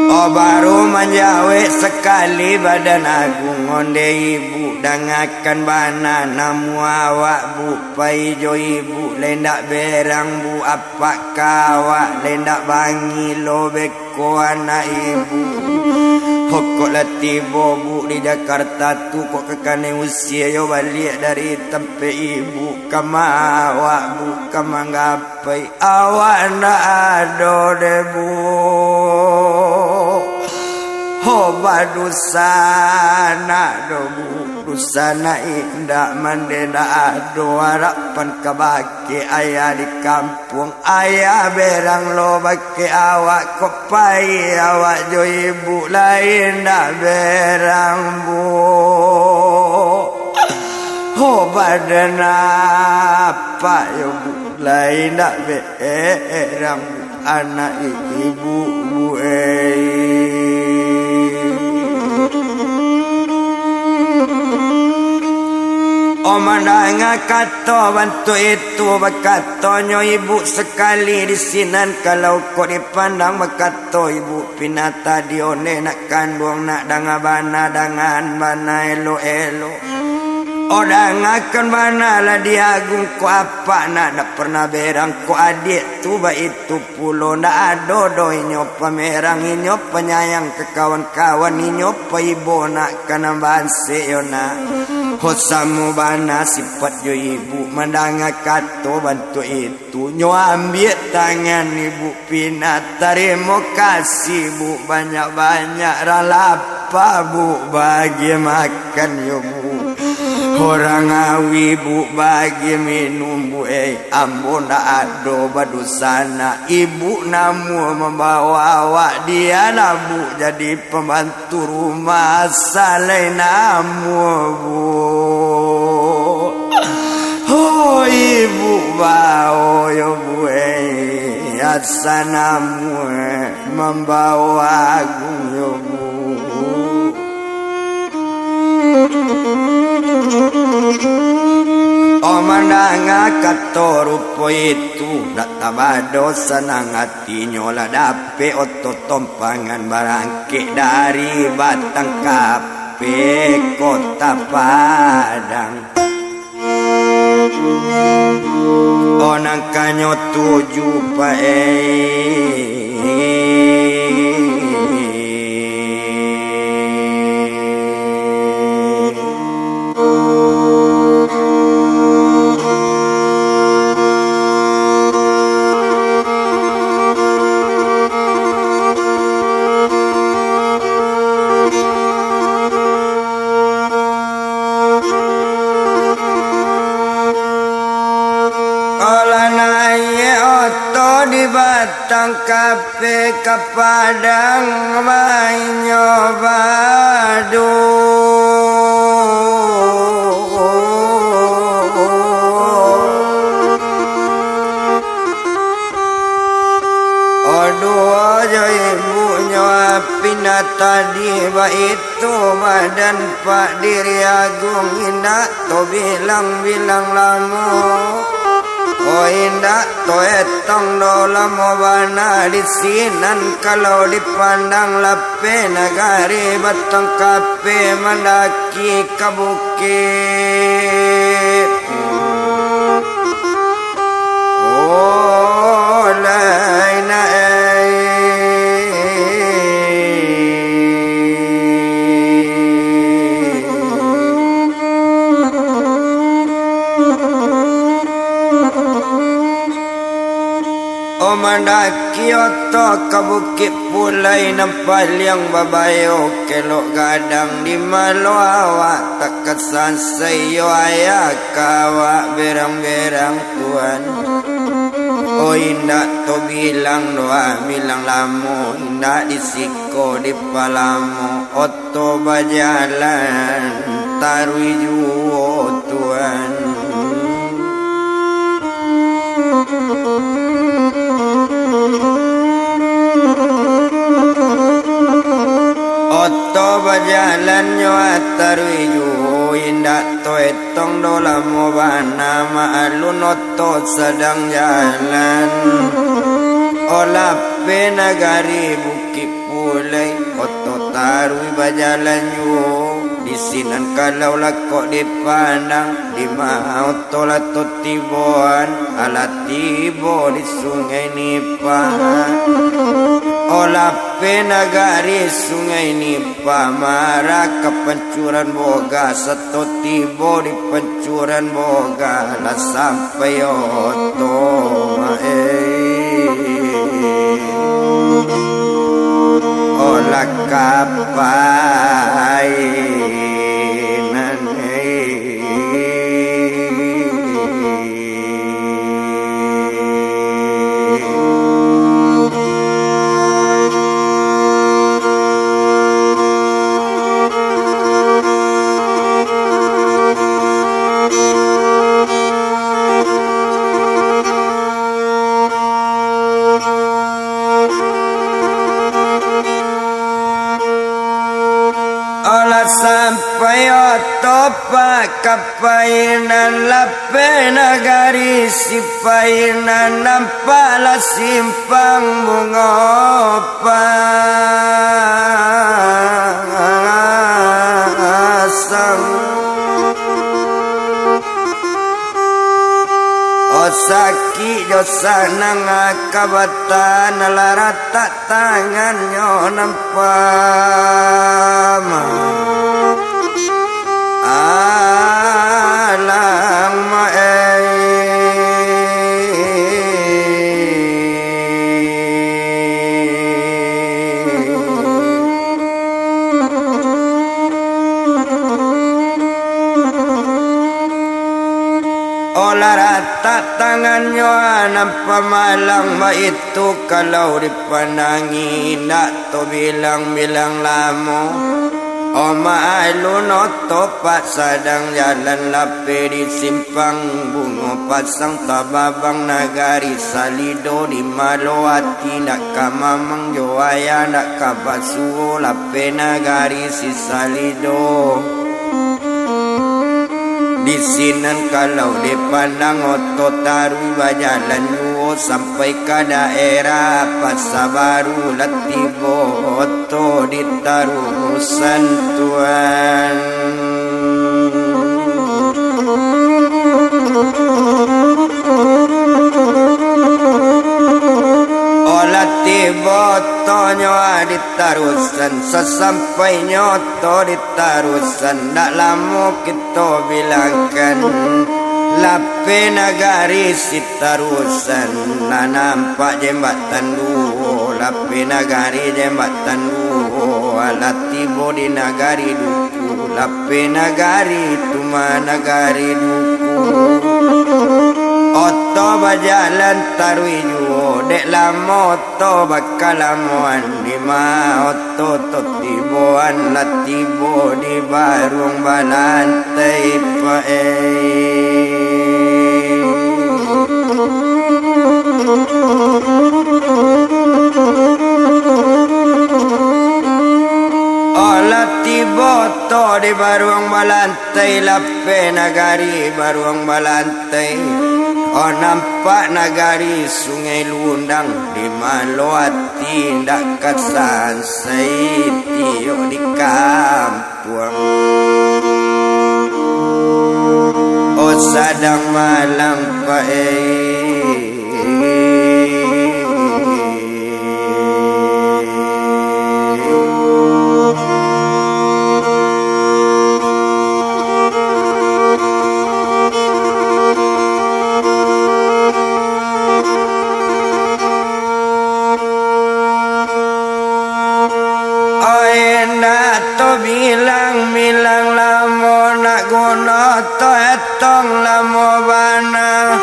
Oh, baru manjawek sakali badan agung, ondeh ibu dangakan bana, namuah awak bu, pai jo ibu, lai ndak berang bu, apak ka awak lai ndak bangilo beko anak ibu. Hokok lah tibo bu di Jakarta tu, kok ka kanai usia yo baliak dari tampek ibu, ka ma awak bu, ka manggapai. Awak ndak ado deh bu. Ho, badusanak do bu, dusanak indak mandeh, ndak ado arapan ka bakeh ayah di kampuang. Ayah berang lo bakeh awak, kok pai awak jo ibu lai ndak berang bu. Ho, badan apak yo bu, lai ndak berang bu, anak ibu bu, eh. Oh, mandanga kato bantuak itu, bakatonyo ibu sakali di sinan, kalau kok dipandang bakato ibu Pinah tadi, ondeh nak kanduang, nak danga bana, dangakan bana elok-elok. Oh, dangakan bana Ladiah Agung, kok apak nak ndak pernah berang, kok adiak tu baitu pulo, ndak ado doh inyo pamerang, inyo panyayang ka kawan-kawan, inyo paibo nak ka nan bansek yo nak. Ho, samo bana sipat jo ibu, mandanga kato bantuak itu. Tu nyo ambiak tangan ibu Pinah, tarimo kasih bu, banyak-banyak rang lapa bu, bagi makan yo bu. Urang awi bu, bagi minum bu, eh, ambo ndak ado badusanak. Ibu namuah mambawa awak, dialah bu jadi pambantu tu rumah salai namuah bu. Ho, ibu bao yo bu, eh, asa namuah mambawa agung yo bu. Oh, mandanga kato rupo itu, ndak tabado sanang ati. Tinyo lah dapek oto tompangan barangkek dari Batang Kap-, Pe Kota Padang. Onang kanyo tuju pae. Kalau naiak oto di Batang Kape ka Padang, mainyo badu. Oduo jo ibunyo api nan tadi baitu. Tu badan Pak Diri Agung indak to bilang-bilang lamo. Oh, indak to etong do lamo bana di sinan kalau dipandang lapeh nagari Batang Kape mandaki ka bukik. Oh, lai na, eh. Oh, mandaki oto ka Bukik Pulai nan paliang babayo, kelok gadang di malo awak tak kasansai yo ayah ka awak berang-berang tuan. Oh, indak to bilang doa bilang lamo, indak di siko di palamo, oto bajalan taruih juo tuan. Oto bajalan nyo taruih juo, indak to etong do lamo bana, maklun oto sadang jalan. Oh, lapeh nagari Bukik Pulai, oto taruih bajalan juo. Di sinan kalau lah kok dipandang, di ma oto lah to tiboan, alah tibo di Sungai Nipah. Oh, lapeh nagari Sungai Nipah, marah ka Pancuran Boga, sato tibo di Pancuran Boga, lah sampai oto, eh. Oh, lah kapai nan, eh. Alah sampai oto Pak ka painan lapeh nagari, si painan nampak lah simpang bungo pasang. Oh, sakik jo sanang akabatan, alah ratak tangannyo nampak. Alang ma-, eh. Olah ratak tangannyo nan pamalang baitu, kalau dipandangi indak to bilang-bilang lamo. Oh, maklun oto Pak sadang jalan lapeh di simpang bungo pasang, tababang nagari Salido, di malo ati ndak ka mamang jo ayah ndak ka basuo, lapeh nagari si Salido. Di sinan kalau dipandang oto taruih bajalan juo Sampai ka daerah Pasa Baru, lah tibo oto di Tarusan, Tuan. Oh, lah tibo otonyo di Tarusan, sasampainyo oto di Tarusan, ndak lamo kito bilangkan, lapeh nagari si Tarusan, lah nampak jambatan duo, lapeh nagari jambatan duo, lah tibo di nagari Duku, lapeh nagari tu mah nagari Duku. Oto bajalan taruih juo, dek lamo oto bakalamoan, di ma oto to tiboan, lah tibo di Baruang Balantai, Pak, eh. Oh, lah tibo oto di Baruang Balantai, lapeh nagari Baruang Balantai. Oh, nampak nagari Sungai Lundang, di ma lo ati ndak ka sansai tiok di kampuang. Oh, sadang malang, Pak, eh. Ai, ndak to bilang-bilang lamo, nak guno to etong lamo bana.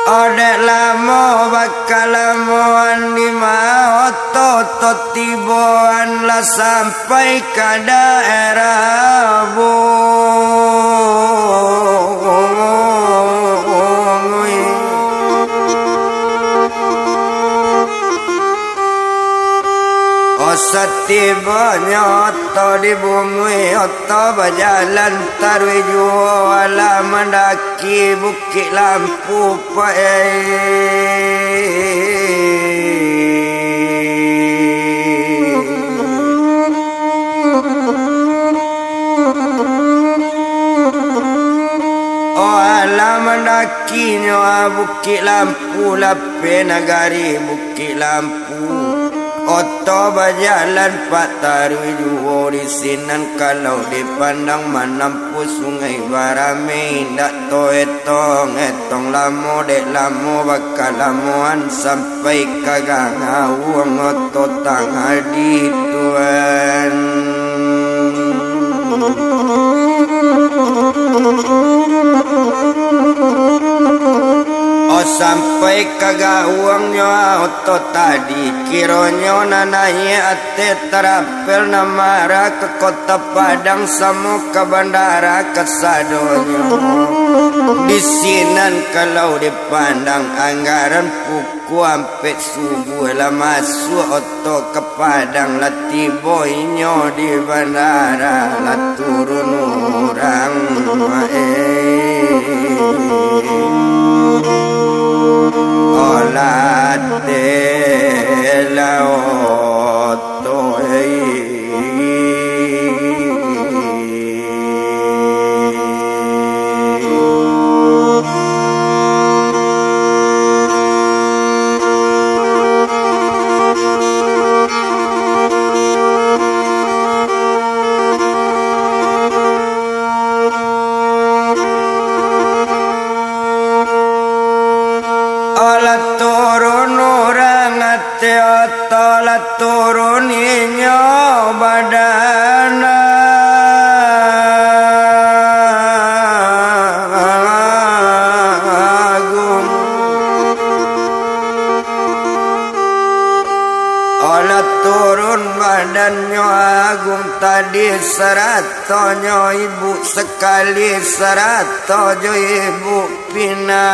Odek lamo bakalamoan, di ma oto to tiboan, lah sampai ka daerah Bungui. Oh, satibonyo oto di Bungui, oto bajalan taruih juo, alah mandaki Bukik Lampu, Pak, eh. Oh, alah mandakinyo, ah, Bukik Lampu, lapeh nagari Bukik Lampu. Oto bajalan, Pak, taruih juo di sinan, kalau dipandang manampuah Sungai Baramai, indak to etong-etong lamo, dek lamo bakalamoan sampai ka Gangauang, oto tangah di Tuan. Oh, sampai ka Gangauangnyo oto tadi, kironyo nan naiak ateh tarapel, nan maarah ka Kota Padang samo ka bandara kasadonyo. Di sinan kalau dipandang, anggaran pukua ampek subuah lah masuak oto ka Padang, lah tibo inyo di bandara, lah turun urang, eh. Olah teh lah oto, eh. Alah turun urang ateh oto, lah turun inyo badan agung. Alah turun badannyo agung tadi, saratonyo ibu sakali, sarato jo ibu pinatang.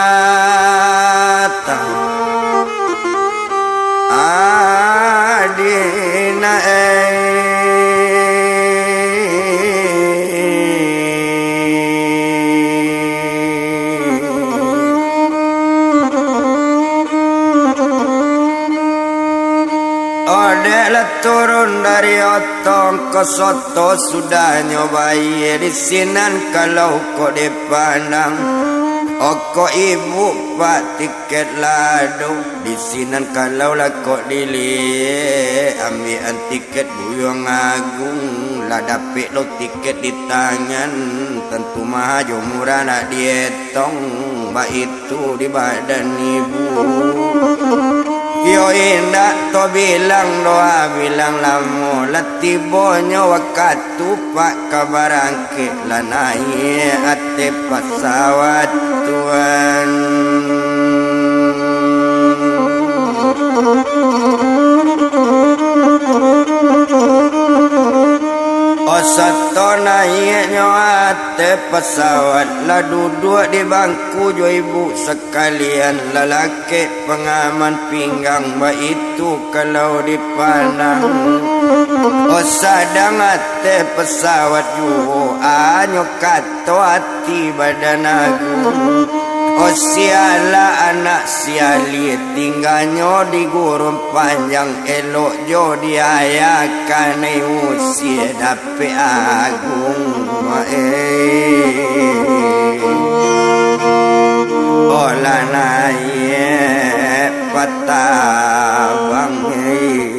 Adina, eh. Odek lah turun dari otong ko soto sudahnyo bayie di sinan kalau kok dipandang. Oko ibu pak tiket lado di sinan kalau lah kok diliek ambian tiket buyuang agung lah dapek lo tiket di tangan tantu maha jo murah nak dietong baitu. Tu di badan ibu. Iyo indak to bilang doa bilang lamo lah tibonyo wakatu pak ka barangkek lah naiak ateh pasawat tuan. Osato naiaknyo ateh pasawat lah duduak di bangku jo ibu sakalian lalakek pangaman pinggang baitu kalau dipandang. Oh sadang ateh pasawat juo anyo kato ati badan agung. Oh sialah anak sialie tingganyo di gurun panjang elok jo diayakan usie dapek agung. Eh. Olah naiak patabang eh.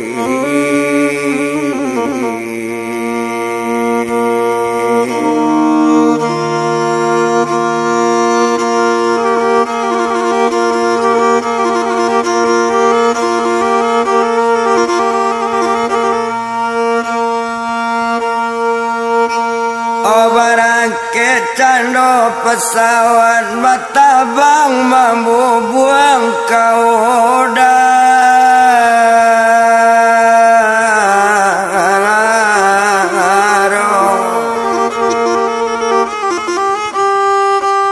Oh barangkek cando pasawat batabang mambubuang ka udaro.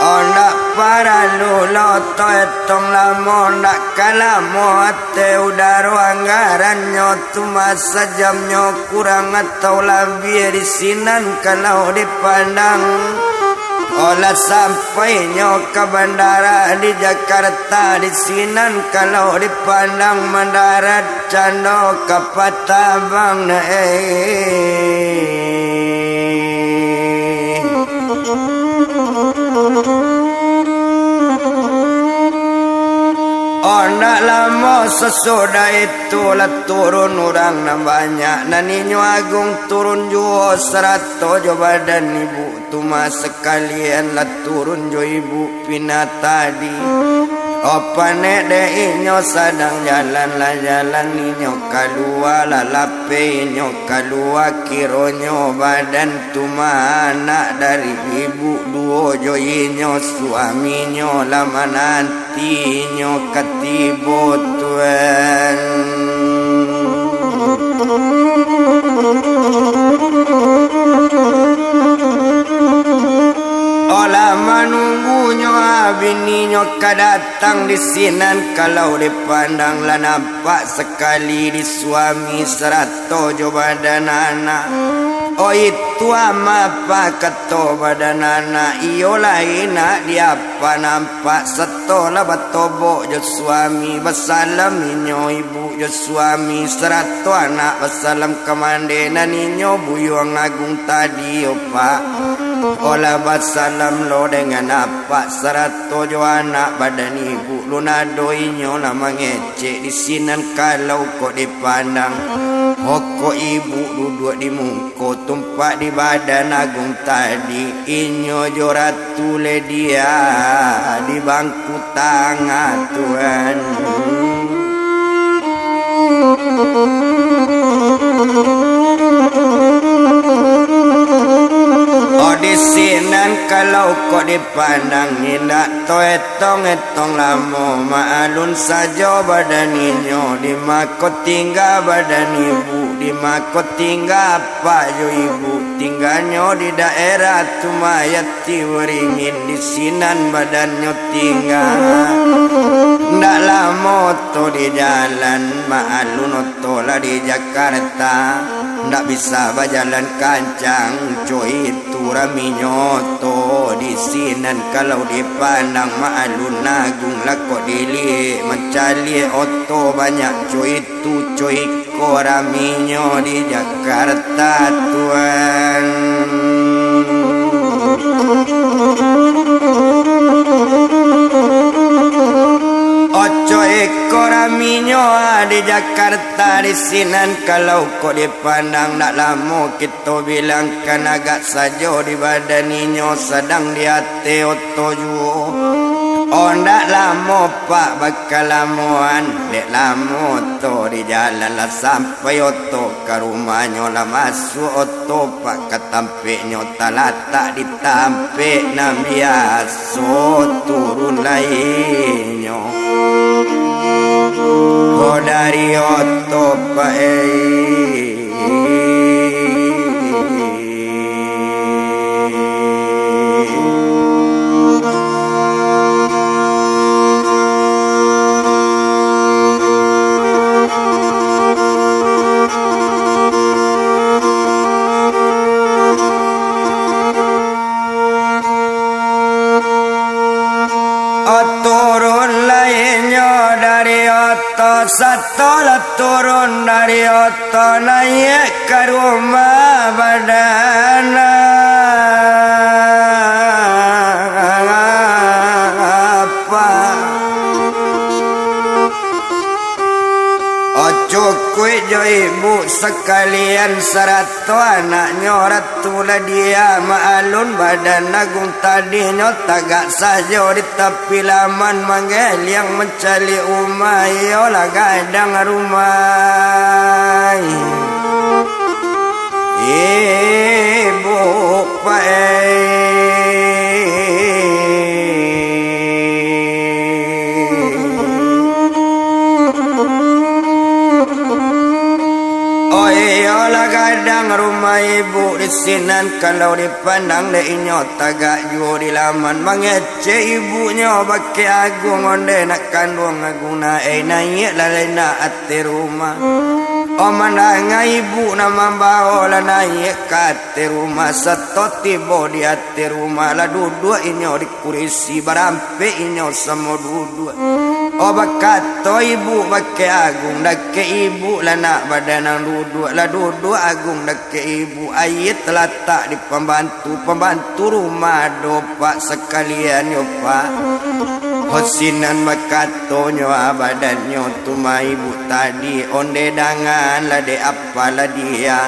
Oh ndak paralu lo to etong lamo ndak ka lamo. Teh udaro anggarannyo tu masa jamnyo kurang atau labiah di sinan kalau dipandang. Olah sampainyo ka bandara di Jakarta di sinan kalau dipandang mandarat cando ka patabang na eh. Oh ndak lamo sasudah itu lah turun urang nan banyak, nan inyo agung turun juo sarato jo badan ibu tu mah sakalian lah turun jo ibu pinatadi. Oh panek dek inyo sadang jalan lah jalan inyo kalua lah lapeh inyo kalua kironyo badan tu mah anak dari ibu duo jo inyo suaminyo lah mananti inyo ka tibo tuan. Olah manunggunyo bininyo ka datang di sinan kalau dipandang lah nampak sakali di suami sarato jo badan anak. Oh itu amapa kato badan anak iyo lai nak diapa nampak satolah batobok jo suami basalam inyo ibu jo suami sarato anak basalam ka mande nan inyo buyuang agung tadi yo pak. Olah basalam lo dengan apak sarato jo anak badan ibu lun ado inyo lah mangecek di sinan kalau kok dipandang. Hokok ibu duduak di mungko tumpak di badan agung tadi inyo jo ratu Ledia di bangku tangah tuan. Oh di sinan kalau kok dipandang indak to etong-etong lamo maalun sajo badan inyo di mako tingga badan ibu di mako tingga apak jo ibu tingganyo di daerah tu mayat Ti waringin di sinan badannyo tingga. Ndak lamo oto di jalan, maalun oto lah di Jakarta. Ndak bisa bajalan kancang, co itu raminyo oto di sinan. Kalau dipandang maalun agung lah kok diliek, mancaliak oto banyak co itu, co iko. Raminyo di Jakarta, Tuan. Oco iko raminyo di Jakarta, di sinan kalau kok dipandang, ndak lamo kito bilangkan, agak sajo di badan inyo, sadang di ateh oto juo. Oh, ndak lamo, Pak, bakalamoan, dek lamo to di jalan lah sampai oto ka rumahnyo, lah masuak oto, Pak, ka tampeknyo, talatak di tampek nan biaso turun lainyo. Ho dari oto, Pak, eh. Turun lainyo dari oto, satolah turun dari oto, naiak ka rumah badan apa. Ocukuik jo ibu sakalian sarato anaknyo Ratu Ladia, maalun badan agung tadinyo tagak sajo di tapi laman, manggeliang mancaliak umah, iyolah gadang rumah. Ibu pae. Oh iyolah, gadang rumah ibu di sinan, kalau dipandang dek inyo tagak juo di laman, mangecek ibunyo bakeh agung, onde nak kanduang agung na, eh, naiaklah lai nak ateh rumah. Oh mandanga ibu nan mambawo lah naiak ka ateh rumah, sato tibo di ateh rumah lah duduak inyo di kurisi, barampek inyo samo duduak. Oh bakato ibu bakeh agung, dakek ibu lah nak badan nan duduak, lah duduak agung dakek ibu, aia talatak di pambantu, pambantu rumah ado, Pak, sakalian yo, Pak. Ho sinan bakatonyo, ah, badannyo tu mah ibu tadi, onde dangan lah dek apa Ladia.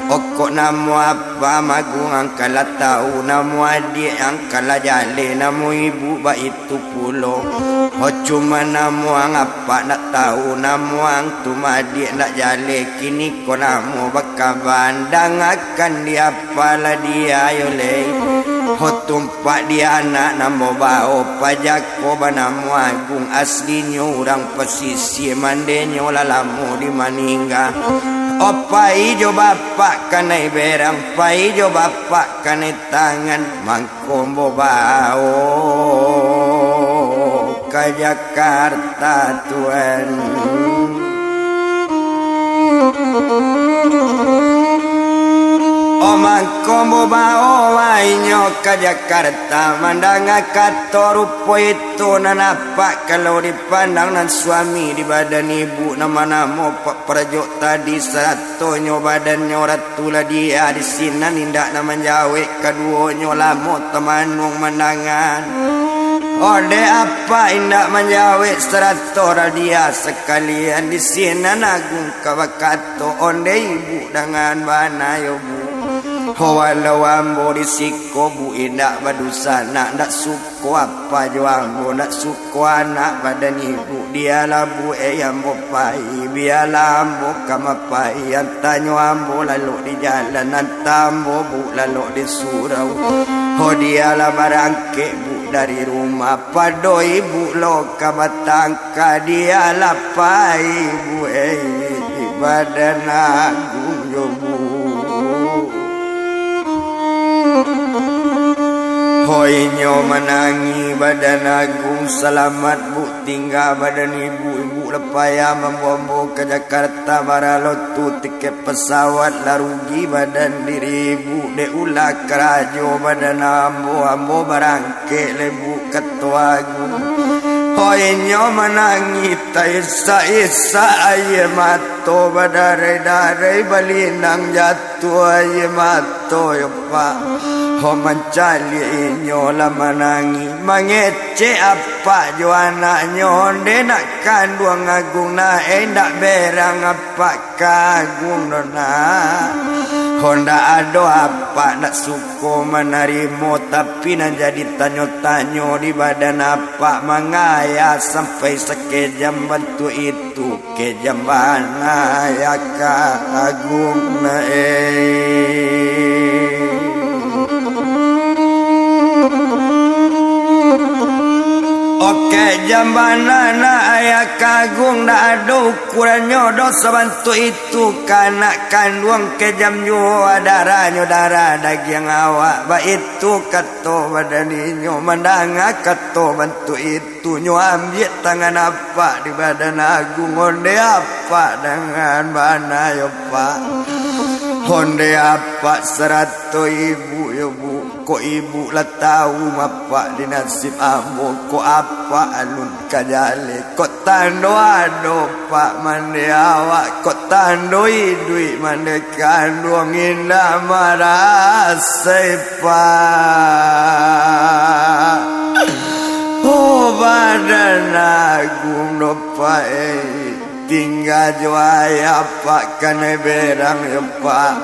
Okok namo apa magung angkan lah tau, namo adiak angkan lah jaleh, namo ibu baitu pulo. Ho cuma namuang apak ndak tau, namuang tu madiak ndak jaleh, kini ko namo bakaban, dangakan di apa Ladia yo leh. Ho tumpak di anak namo bao, pajako banamo Agung, aslinyo urang pasisia, mandenyo lah lamo di maningga. O pai jo bapak kanai berang, pai jo bapak kanai tangan, mang- Kombo bao ka Jakarta, Tuan. Omang Kombo bao wainyo ka Jakarta, mandanga kato rupo itu nan apak kalau dipandang nan suami di badan ibu, namo-namo pa-, parajok tadi sarato Tonyo badannyo Ratu Ladia di sinan indak nan manjawek, kaduonyo lamo tamanuang mandangan. Onde apak indak manjawek sarato Ladia sakalian di sinan Agung ka bakato, onde ibu dangan bana yo bu. Ho walau ambo di siko bu indak badusanak, ndak suko apa jo ambo, ndak suko anak badan ibu. Dialah bu, eh, ambo pai, bialah ambo ka mapai, antanyo ambo lalok di jalan, anta ambo bu lalok di surau. Ho dialah barangkek bu dari rumah, pado ibu lo ka batangka, dialah pai bu, eh, badan Agung yo bu. Ho inyo manangih badan Agung, salamat bu tingga badan ibu, ibu lah payah mambo ambo ka Jakarta, bara lo tu tiket pesawat lah rugi badan diri ibu, dek ulah karajo badan ambo, ambo barangkek lai bu, kato Agung. Inyo manangih taisak-isak, aia mato badarai-darai, balinang jatuah aia mato yo, Pak. Ho mancaliak inyo lah manangih, mangecek apak jo anaknyo, onde nak kanduang Agung nak, eh, ndak berang apak ka Agung doh nak. Ho ndak ado apak ndak suko manarimo, tapi nan jadi tanyo-tanyo di badan apak mangayah sampai sakejam bantuak itu, kejam bana ya ka Agung nak, eh. Oke, jam bana nak, ya ka Agung, ndak ado ukurannyo doh sabantuak itu, ka anak kanduang kejam juo, darahnyo darah dagiang awak, baitu kato badan inyo, mandanga kato bantuak itu, nyo ambiak tangan apak di badan Agung, onde apak dangan bana yo, Pak. Onde apak sarato ibu yo, Bu. Kok ibu lah tahu apak di nasib ambo, kok apak alun ka jaleh, kok tando ado, Pak, mande awak, kok tando iduik mande kanduang, indak marasai, Pak. Oh, badan Agung doh, Pak, eh. Tingga jo ayah, Pak, kanai berang yo, Pak.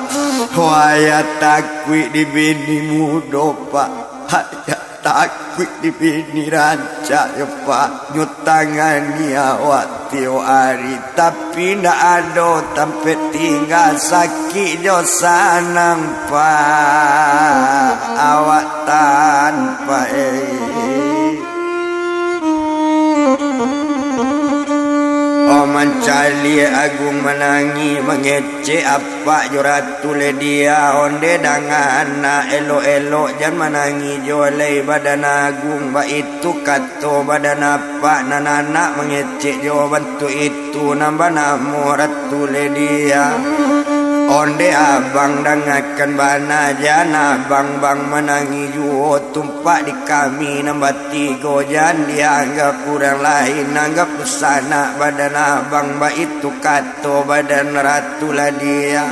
Wayah takuik di bini mudo, Pak. Ayah takuik di bini rancak yo, Pak. Nyo tangani awak tiok ari, tapi ndak ado tampek tingga, sakik jo sanang, Pak. Awak tahan, Pak, eh. Oh, mancaliak Agung manangih, mangecek apak jo Ratu Ledia, onde dangan nak, elok-elok jan manangih juo lai badan Agung, baitu kato badan apak nan anak mangecek jo bantuak itu. Tu nan banamo Ratu Ledia. Onde abang dangakan bana, jan abang bang manangih juo, tumpak di kami nan batigo, jan dianggap urang lain, anggap dunsanak badan abang, baitu kato badan Ratu Ledia.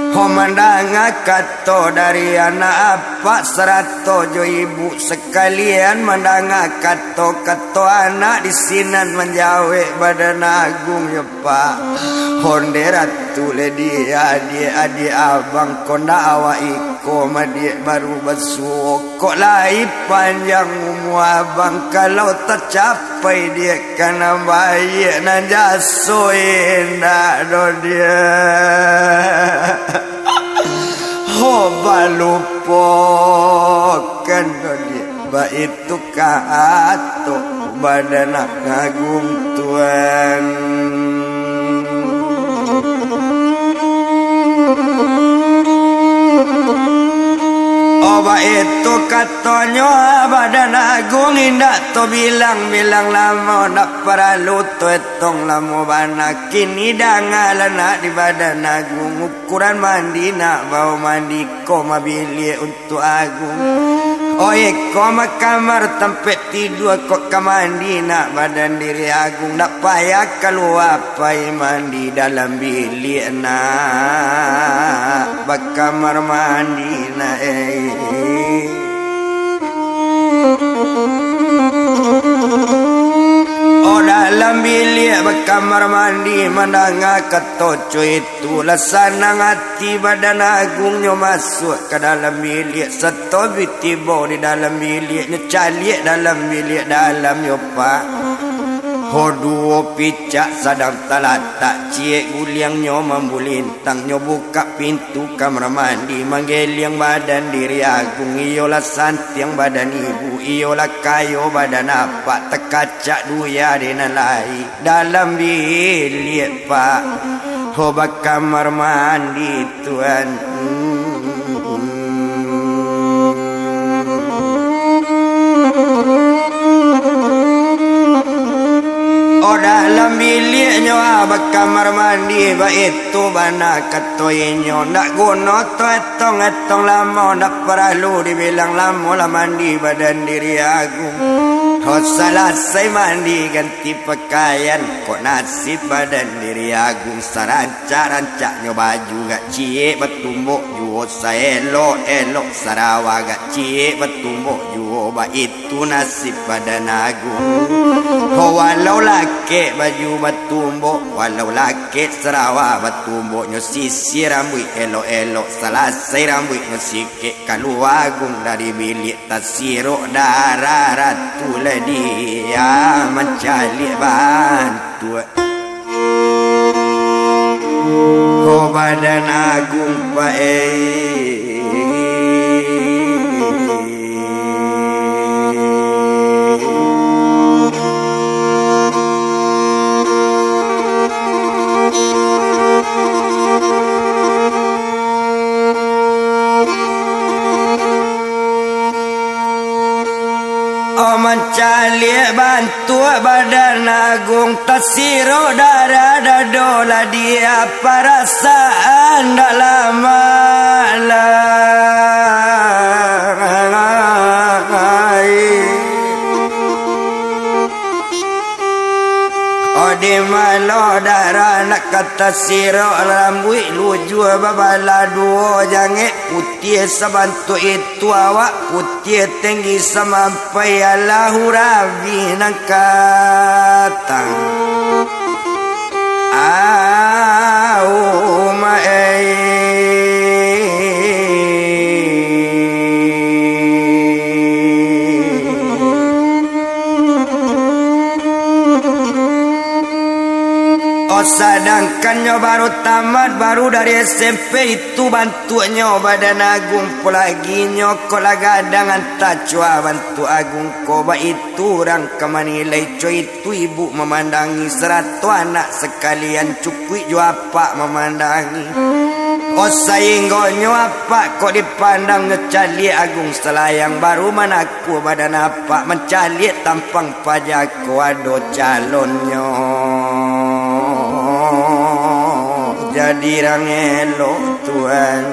Ho mandanga kato dari anak apak sarato jo ibu, sakalian mandanga kato-kato anak, di sinan manjawek badan Agung yo, Pak. Onde Ratu Ledia, adiak-adiak abang, kok ndak awak iko madiak baru basuo, kok lai panjang umua abang, kalau tacapai diak ka nan baiak, nan jaso indak doh diak. Ho balupokan doh diak, baitu kato badan Agung Tuan. Oh, baitu katonyo badan Agung, indak tabilang-bilang lamo, ndak paralu taetong lamo bana. Kini dangalah nak di badan Agung, ukuran mandi nak bao mandi ko mabiliak untuak Agung. Oi, ko mah kamar tampek tidua, kok ka mandi nak badan diri Agung, ndak payah kalua pai mandi dalam biliak nak, bakamar mandi nak, eh. Oh, dalam biliak bakamar mandi, mandanga kato cuit tu lah sanang ati badan Agung, nyo masuak ka dalam biliak, satobi tibo di dalam biliak, nyo caliak dalam biliak dalam yo, Pak. Ho, duo picak sadang talatak, ciek guliangnyo mambulintang, nyo bukak pintu kamar mandi, manggeliang badan diri Agung, iyolah santiang badan ibu, iyolah kayo badan apak, takacak duya dek nan lai. Dalam biliak, Pak. Ho, bakamar mandi, Tuan. Oh, dalam biliaknyo, ah, bakamar mandi, baitu bana kato inyo. Ndak guno taetong-etong lamo, ndak paralu dibilang lamo lah mandi badan diri Agung. Ho salasai mandi ganti pakaian, kok nasib badan diri Agung, sarancak-rancaknyo baju, agak ciek batumbok juo, saelok-elok sarawa, agak ciek batumbok juo, baitu nasib badan Agung. Ho walau lakek baju batumbok, walau lakek sarawa batumbok, nyo sisir rambuik elok-elok, salasai rambuiknyo sikek, kalua Agung dari biliak. Tasirok darah ratu lah dia mancaliak bantuak. Ko badan Agung paeh. Oh, mancaliak bantuak badan Agung, tasirok darah dado lah dia, parasaan dak lamo lai. Oh, di malo darah nak ka tasirok, rambuik lujua babalah duo, jangek putiah sabantuk itu, awak putiah tinggi samampai, alah urabi nan katang. Au, ma, eh. Oh, sadangkan nyo baru tamat, baru dari S M P, itu bantuaknyo badan Agung, apolagi nyo ko lah gadang antah cua bantuak Agung ko, baitu urang ka manilai, co itu ibu mamandangi, sarato anak sakalian, cukuik jo apak mamandangi. Oh, sainggonyo apak kok dipandang nyo caliak Agung salayang, baru manakua badan apak, mancaliak tampang paja ko ado calonnyo. Jadi rang elok, Tuan.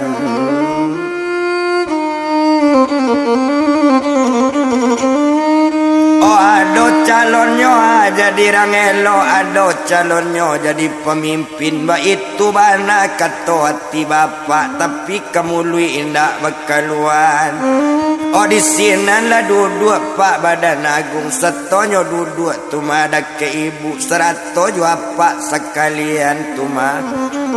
Oh, ado calonnyo, ah, jadi rang elok, ado calonnyo jadi pamimpin, baitu bana kato ati bapak, tapi ka muluik indak bakaluan. Oh, di sinan lah duduak pak badan Agung, satonyo duduak tu mah dakek ibu, sarato jo apak sakalian tu mah.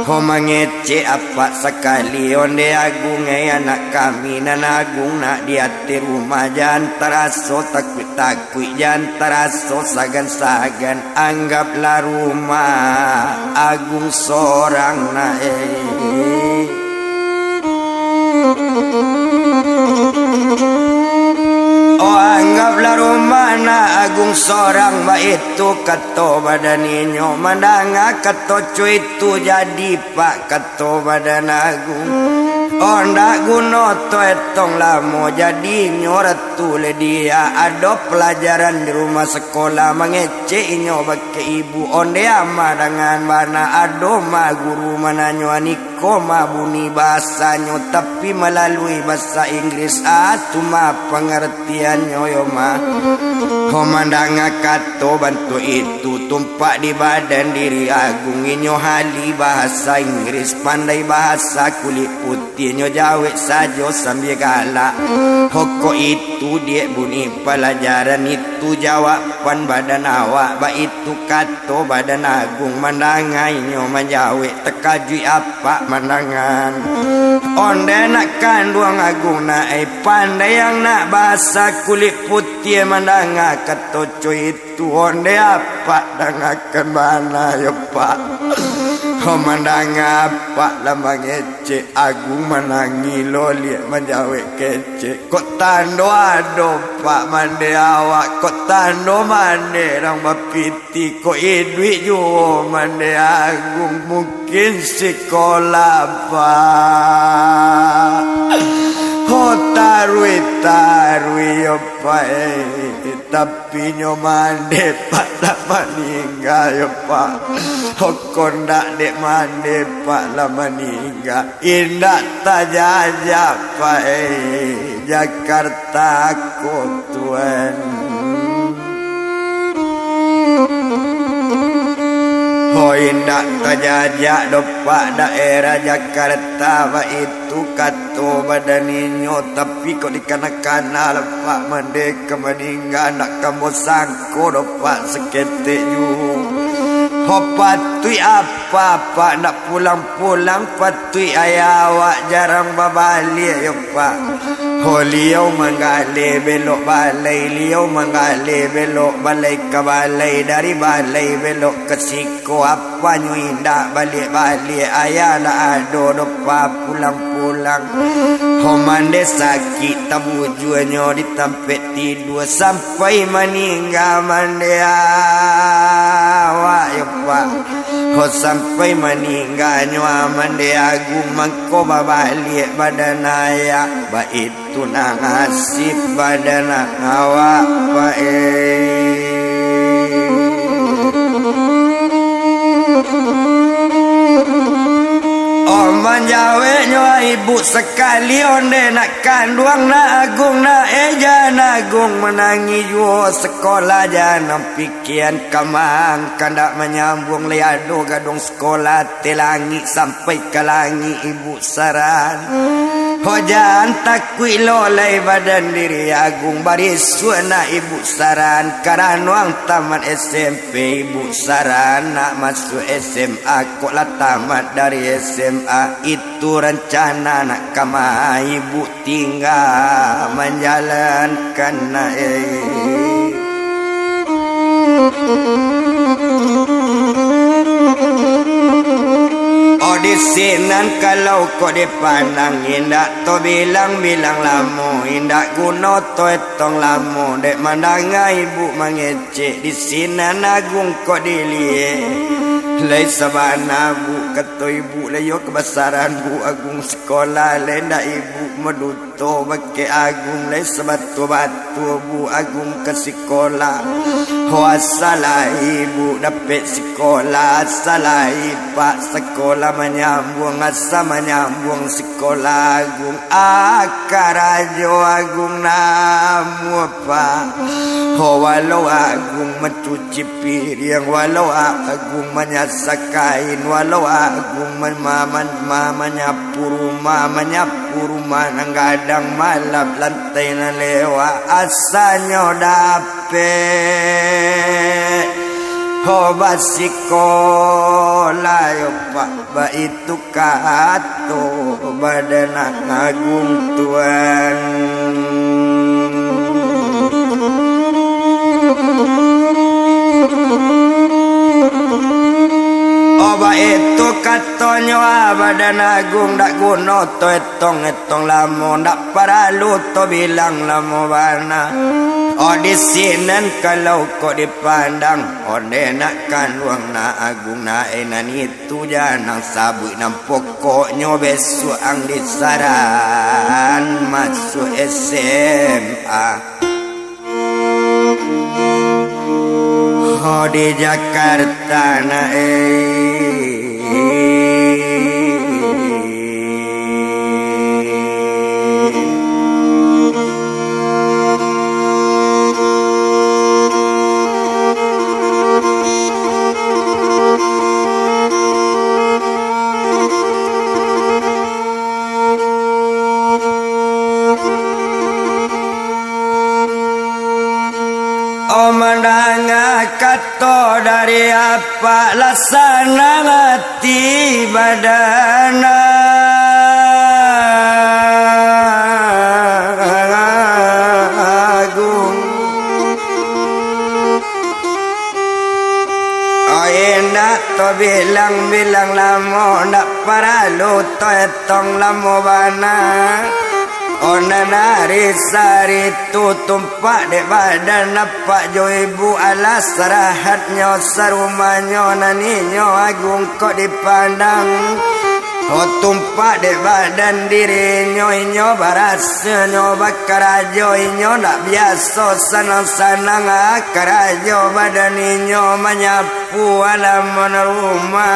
Ho mangecek apak sakali, onde Agung, eh, anak kami nan Agung nak di ateh rumah, jan taraso takuik-takuik, jan taraso sagan-sagan, anggaplah rumah Agung sorang nak, eh. Oh, anggaplah rumah nak Agung sorang, baitu kato badan inyo, mandanga kato co itu, jadi pak kato badan Agung. Oh, ndak guno to etong lamo, jadi inyo ratu lah dia, ado palajaran di rumah sakolah, mangecek inyo bakeh ibu, onde ama dangan bana, ado ma guru mananyo, ani ko mah bunyi bahasanyo, tapi malalui bahasa Inggris, ah, tu mah pangartiannyo yo mah. Ho mandanga kato bantuak itu, tumpak di badan diri Agung, inyo ahli bahasa Inggris, pandai bahasa kulik putiah, nyo jawek sajo sambia galak. Ho kok itu diak bunyi palajaran itu, jawaban badan awak, baitu kato badan Agung, mandanga inyo manjawek, takajuik apak mandangan. Onde nak kanduang Agung nak, eh, pandai yang nak bahasa kulik putiah, mandanga kato co itu, onde apak dangakan bana yo pak. Ho mandanga apak lah mangecek, Agung manangih lo liak manjawek kecek. Kok tando ado pak mande awak, kok tando mande rang bapiti, kok iduik juo mande Agung, mungkin sikolah pak. Ho taruih-taruih yo pak, eh, tapi nyo mande pak lah maningga yo pak. Ho kok ndak dek mande pak lah maningga. Indak tajajak pak, eh, Jakarta ko tuan. Indak tajajak doh, Pak, daerah Jakarta, baitu kato badan inyo, tapi kok dikana-kana lah, Pak, mande ka maningga, ndak kambo sangko doh, Pak, saketek juo. Ho, patuik apa, Pak, ndak pulang-pulang, patuik ayah awak jarang babaliak yo, Pak. Ho, liau manggaleh belok balai, liau manggaleh belok balai ka balai, dari balai belok ka siko, apanyo indak baliak-baliak, ayah ndak ado doh, Pak, pulang-pulang. Ho, mande sakik tabujuanyo di tampek tidua, sampai maningga mande awak yo, Pak. Ho, sampai maningganyo Amande Agung, mangko babaliak badan ayah, baitu nan nasib badan awak, Pak, eh. Oh, manjaweknyo ibu sakali, onde nak kanduang, nak Agung, nak eja, nak Agung manangih juo, sakolah jan nan pikian kamang, kandak manyambuang lai ado gaduang sakolah, teh langik sampai ka langik ibu saran. Ho, jan takuik lo lai badan diri Agung, barisuak nak ibu saran, karano ang tamat S M P ibu saran, nak masuak S M A, kok lah tamat dari S M A, itu rancana nak kama ibu tingga manjalankan, nak, eh. Oh, di sinan kalau kok dipandang, indak tabilang-bilang lamo, indak guno taetong lamo, dek mandanga ibu mangecek, di sinan Agung kok diliek. Lai sabana, Bu, kato ibu, lai yo kabasaran, Bu, Agung sikola, lai ndak ibu maduto bakeh Agung, lai sabatua-batua, Bu, Agung ka sikola. Ho, asa lai ibu dapek sikola, asa lai Pak sikola manyambuang, asa manyambuang sikola Agung, a karajo Agung namuah, Pak. Ho, walau Agung mancuci piriang, walau Agung manyasa kain, walau Agung man-, ma-, man-, ma-, manyapu rumah, manyapu rumah nan gadang, malap lantai nan lewat, asanyo dapek. Ho, basikola yo, Pak, baitu kato badan Agung, Tuan. Oh, baitu katonyo, ah, badan Agung, ndak guno taetong-etong lamo, ndak paralu tabilang lamo bana. Oh, di sinan kalau kok dipandang, onde nak kanduang, nak Agung, nak, eh, nan itu jan ang sabuik, nan pokoknyo bisuak ang disaran masuak S M A. Ho, di Jakarta, nak, eh. Oh, mandanga kato dari apak, lah sanang ati badan Agung. Oh, indak tabilang-bilang lamo, ndak paralu taetong lamo bana. Oh, nan ari saritu tumpak dek badan apak jo ibu, alah sarahatnyo sarumahnyo, nan inyo Agung kok dipandang. Oh, tumpak dek badan dirinyo, inyo barasonyo bakarajo, inyo ndak biaso sanang-sanang, ah, karajo badan inyo manyapu halaman rumah.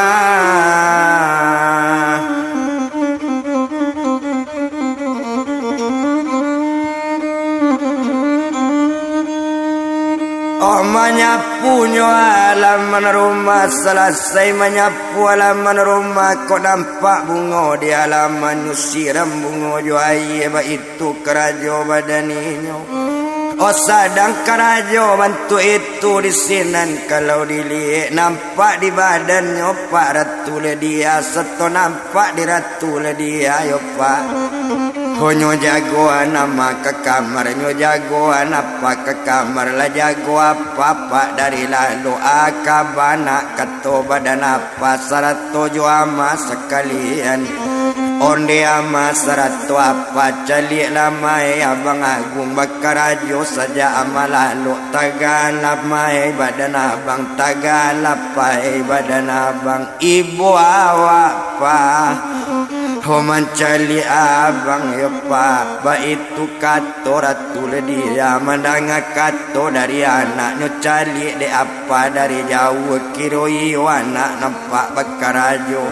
Oh, manyapu Punyo halaman rumah, salasai manyapu halaman rumah, kok nampak bungo di halaman, nyo siram bungo jo aia, baitu karajo badan inyo. Oh, sadang karajo bantuak itu di sinan, kalau diliek nampak di badannyo Pak Ratu Ledia, sato nampak di Ratu Ledia, yo Pak. Ho nyo jagoan ama ka kamar, nyo jagoan apa ka kamar, lah jago apa Pak dari lalok, aka bana kato badan apa sarato jo ama sakalian. Onde ama sarato apa, caliaklah mai Abang Agung bakarajo sajak ama lalok, tagalah mai badan abang, tagalah pai badan abang. Ibu awak, Pak, ho mancaliak abang, yo Pak, baitu kato Ratu Ledia, mandanga kato dari anaknyo, caliak dek apa dari jauah, kiro iyo anak nampak bakarajo.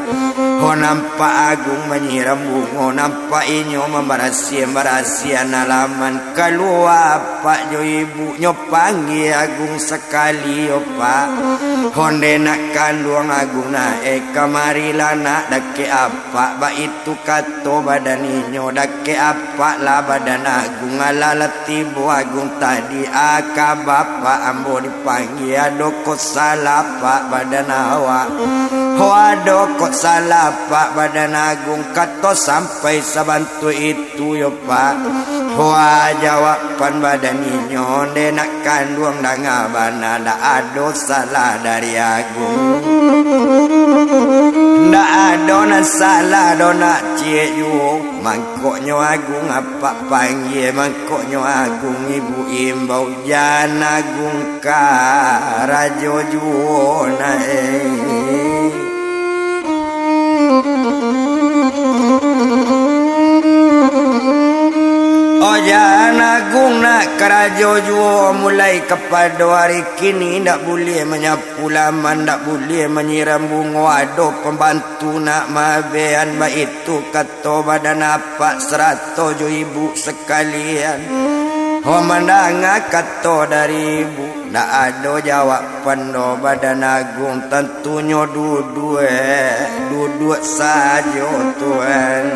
Ho nampak Agung manyiram bungo, nampak inyo mambarasiah-barasiahan halaman, kalua apak jo ibu. Nyo panggia Agung sakali, yo Pak. Onde nak kanduang Agung, nak, eh, kamarilah nak, dakek apak, baitu kato badan inyo, dakek apak lah badan Agung, alah lah tibo Agung tadi, aka bapak ambo dipanggia, ado kok salah apak badan awak. Ho ado kok salah apak badan Agung, kato sampai sabantuak itu. Tu yo, Pak. Hoa, jawaban badan inyo, nde nak kanduang danga bana, ndak ado salah dari Agung. Ndak ado nan salah doh nak ciek juo. Mangkoknyo Agung apak panggia, mangkoknyo Agung ibu imbau, jan Agung karajo juo nak, eh. Ojan Agung nak karajo juo, mulai kapado ari kini ndak buliah manyapu laman, ndak buliah manyiram bungo, ado pambantu nak maabehan, baitu kato badan apak sarato jo ibu sakalian. Ho mandanga kato dari ibu, ndak ado jawaban doh badan Agung, tantunyo duduak, duduak sajo, Tuan.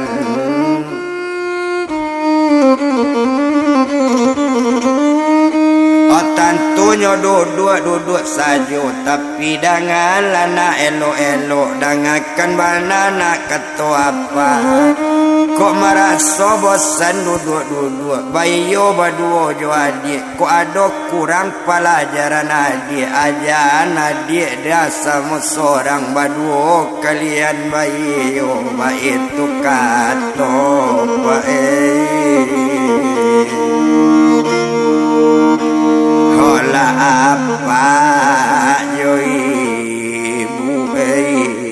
Oh, tantunyo duduak, duduak sajo, tapi dangalah nak elok-elok, dangakan bana nak kato apak. Kok maraso bosan duduak-duduak, baiyo baduo jo adiak. Kok ado kurang palajaran adiak, ajaan adiak dah samo sorang, baduo kalian baiyo, baitu kato, Pak, eh. Holah apak jo ibu, eh.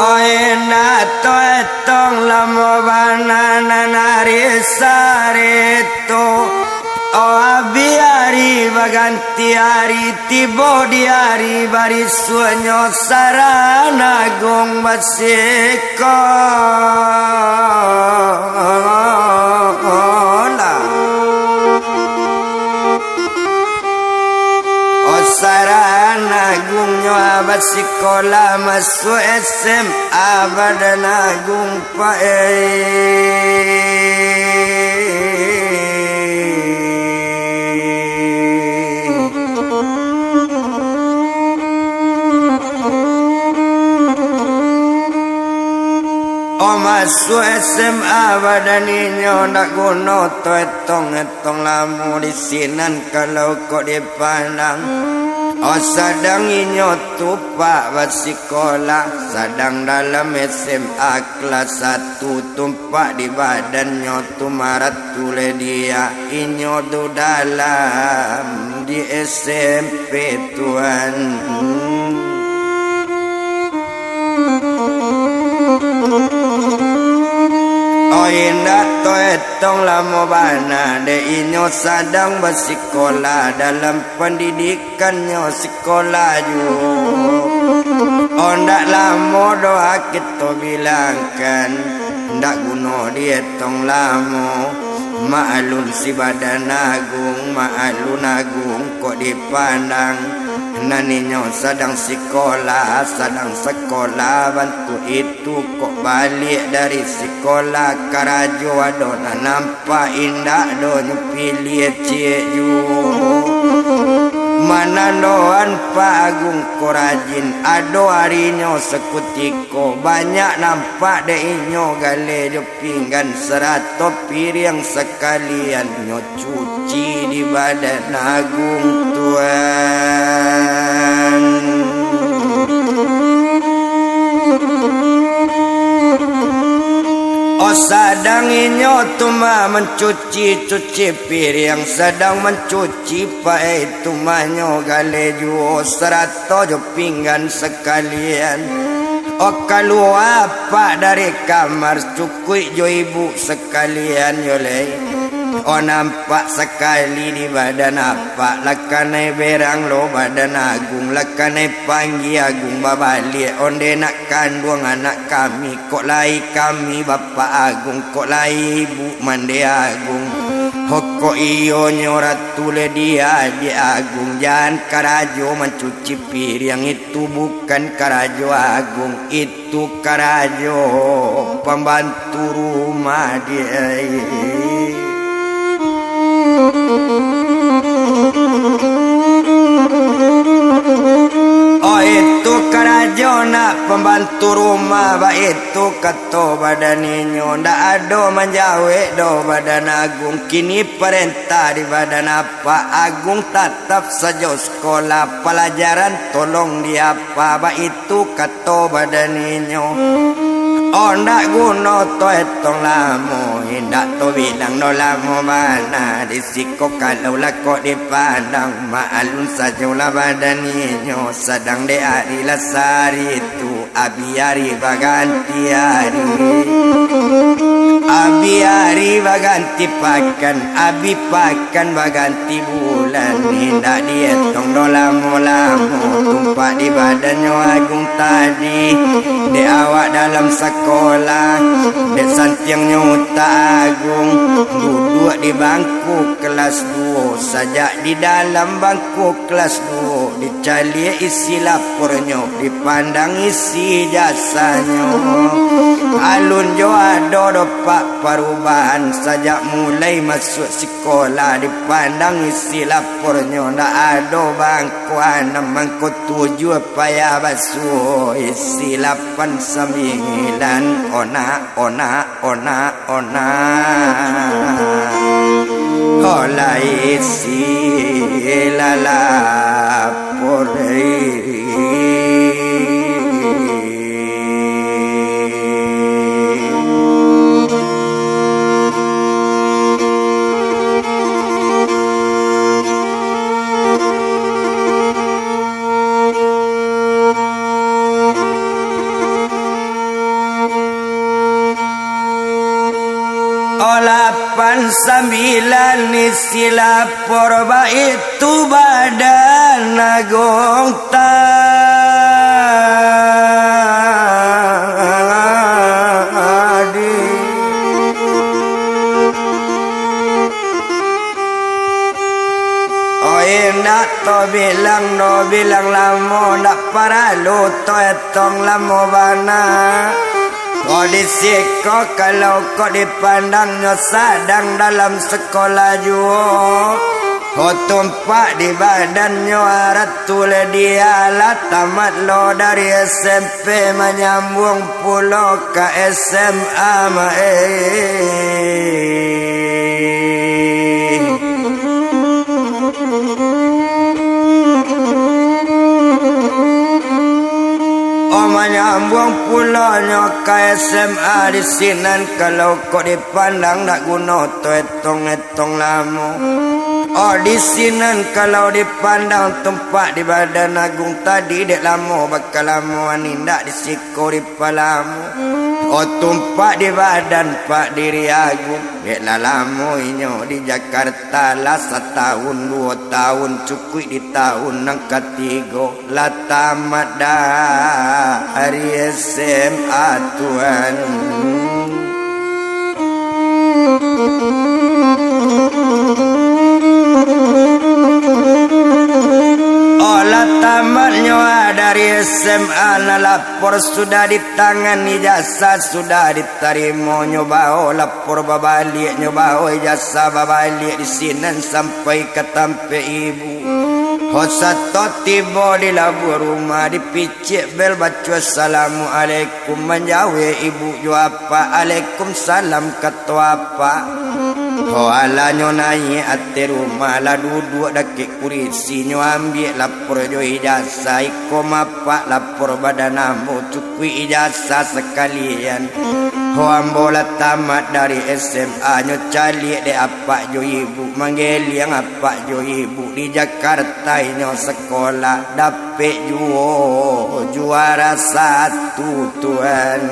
Oi, nak toetong lamo bana nan ari sarito. O, abi ari baganti ari, tibo di ari barisuaknyo, Saran Agung basikola. O, Saran Agung nyo basikola, masuak S M A Badan Agung, Pak, eh. O, masuak S M A badan inyo, ndak guno toetong-etong lamo di sinan kalau kok dipandang. O, sadang inyo tu, Pak, basikola, sadang dalam S M A kelas satu, tumpak di badannyo tu maratulah dia, inyo tu dalam di S M P, Tuan. Indak toetong lamo bana, dek inyo sadang basikolah, dalam pandidikannyo sikolah juo. Ondak lamo doh kito bilangkan, ndak guno dietong lamo. Mak alun si badan agung, mak alun agung kok dipandang. Nan inyo sadang sikolah, sadang sakolah bantuak itu. Tu kok baliak dari sikolah, karajo ado nan nampak, indak doh nyo piliah ciek juo. Manandoan Pak Agung ko rajin, ado arinyo sakutiko, banyak nampak dek inyo galeh jo pinggan sarato piriang sakalian nyo cuci di badan agung tuan. Oh, sadang inyo tu mah mancuci-cuci piriang, sadang mancuci paeh tu mah nyo galeh juo sarato jo pinggan sakalian. Oh, kalua apak dari kamar, cukuik jo ibu sakalian yo lai. Oh, nampak sakali di badan apak, lah kanai berang lo badan agung, lah kanai panggia agung babaliak, ondeh nak kanduang anak kami, kok lai kami bapak agung, kok lai ibu mandeh agung. Hokok iyonyo ratu leh diadiak agung, jan karajo mancuci piriang itu bukan karajo agung, itu karajo pambantu rumah diai. Oh, itu karajo nak pambantu rumah, baitu kato badan inyo, ndak ado manjawek doh badan agung, kini parentah di badan apak agung, tatap sajo sikolah, palajaran tolong diapa, baitu kato badan inyo. Oh, ndak guno toetong lamo, indak tobilang doh lamo bana, di siko kalau lah kok dipandang, mak alun sajolah badan inyo, sadang dek ari lah sari tu. Abi ari baganti ari, abi ari baganti pakan, abi pakan baganti bulan. Indak dietong doh lamo-lamo, tumpak di badannyo agung tadi. Dek awak dalam sakolah, dek santiangnyo utak agung, duduak di bangku kelas duo, sajak di dalam bangku kelas duo, dicaliak isi lapornyo, dipandang isi ijasahnyo. Alun jo ado doh pak parubahan, sajak mulai masuak sikolah, dipandang isi lapornyo, ndak ado bangku anam, bangku tujuah payah basuo, isi lapan sambilan, onak, onak. Ona, ona. Olai si lalapor. Oh, lapan sambilan isi lapor, baitu badan agung tadi. Oh, indak tobilang, tobilang lamo, ndak paralu toetong lamo bana. Oh, di siko kalau kok dipandangnyo sadang dalam sakolah juo. Oh, tumpak di badannyo arat tu leh, dialah tamat lo dari S M P manyambuang pulo ka S M A, ma-, eh. Oh, manyambuang pulonyo ka S M A, di sinan kalau kok dipandang ndak guno toetong-etong lamo. Oh, di sinan kalau dipandang tumpak di badan agung tadi, dek lamo bakalamoan indak di siko dipalamo. Oh, tumpak di badan Pak Diri Agung, dek lah lamo inyo di Jakarta, lah satahun duo tahun, cukuik di tahun nan katigo, lah tamat dari S M A, Tuan. Oh, lah tamatnyo dari S M A, nah, lapor sudah di tangan, ijazah sudah ditarimo, nyo bao lapor babaliak, nyo bao ijazah babaliak di sinan sampai ka tampek ibu. Ho, sato tibo di labuah rumah, dipicik bel, baco assalamualaikum, manjawek ibu jo apak, "Alaikumsalam," kato apak. Ho, alah nyo naiak ateh rumah, lah duduak dakek kurisi, nyo ambiak lapor jo ijazah, iko mah, Pak, lapor badan ambo, cukuik ijazah sakalian. Ho, ambo lah tamat dari S M A, nyo caliak dek apak jo ibu, manggeliang apak jo ibu di Jakarta, inyo sakolah, dapek juo juara satu, Tuan.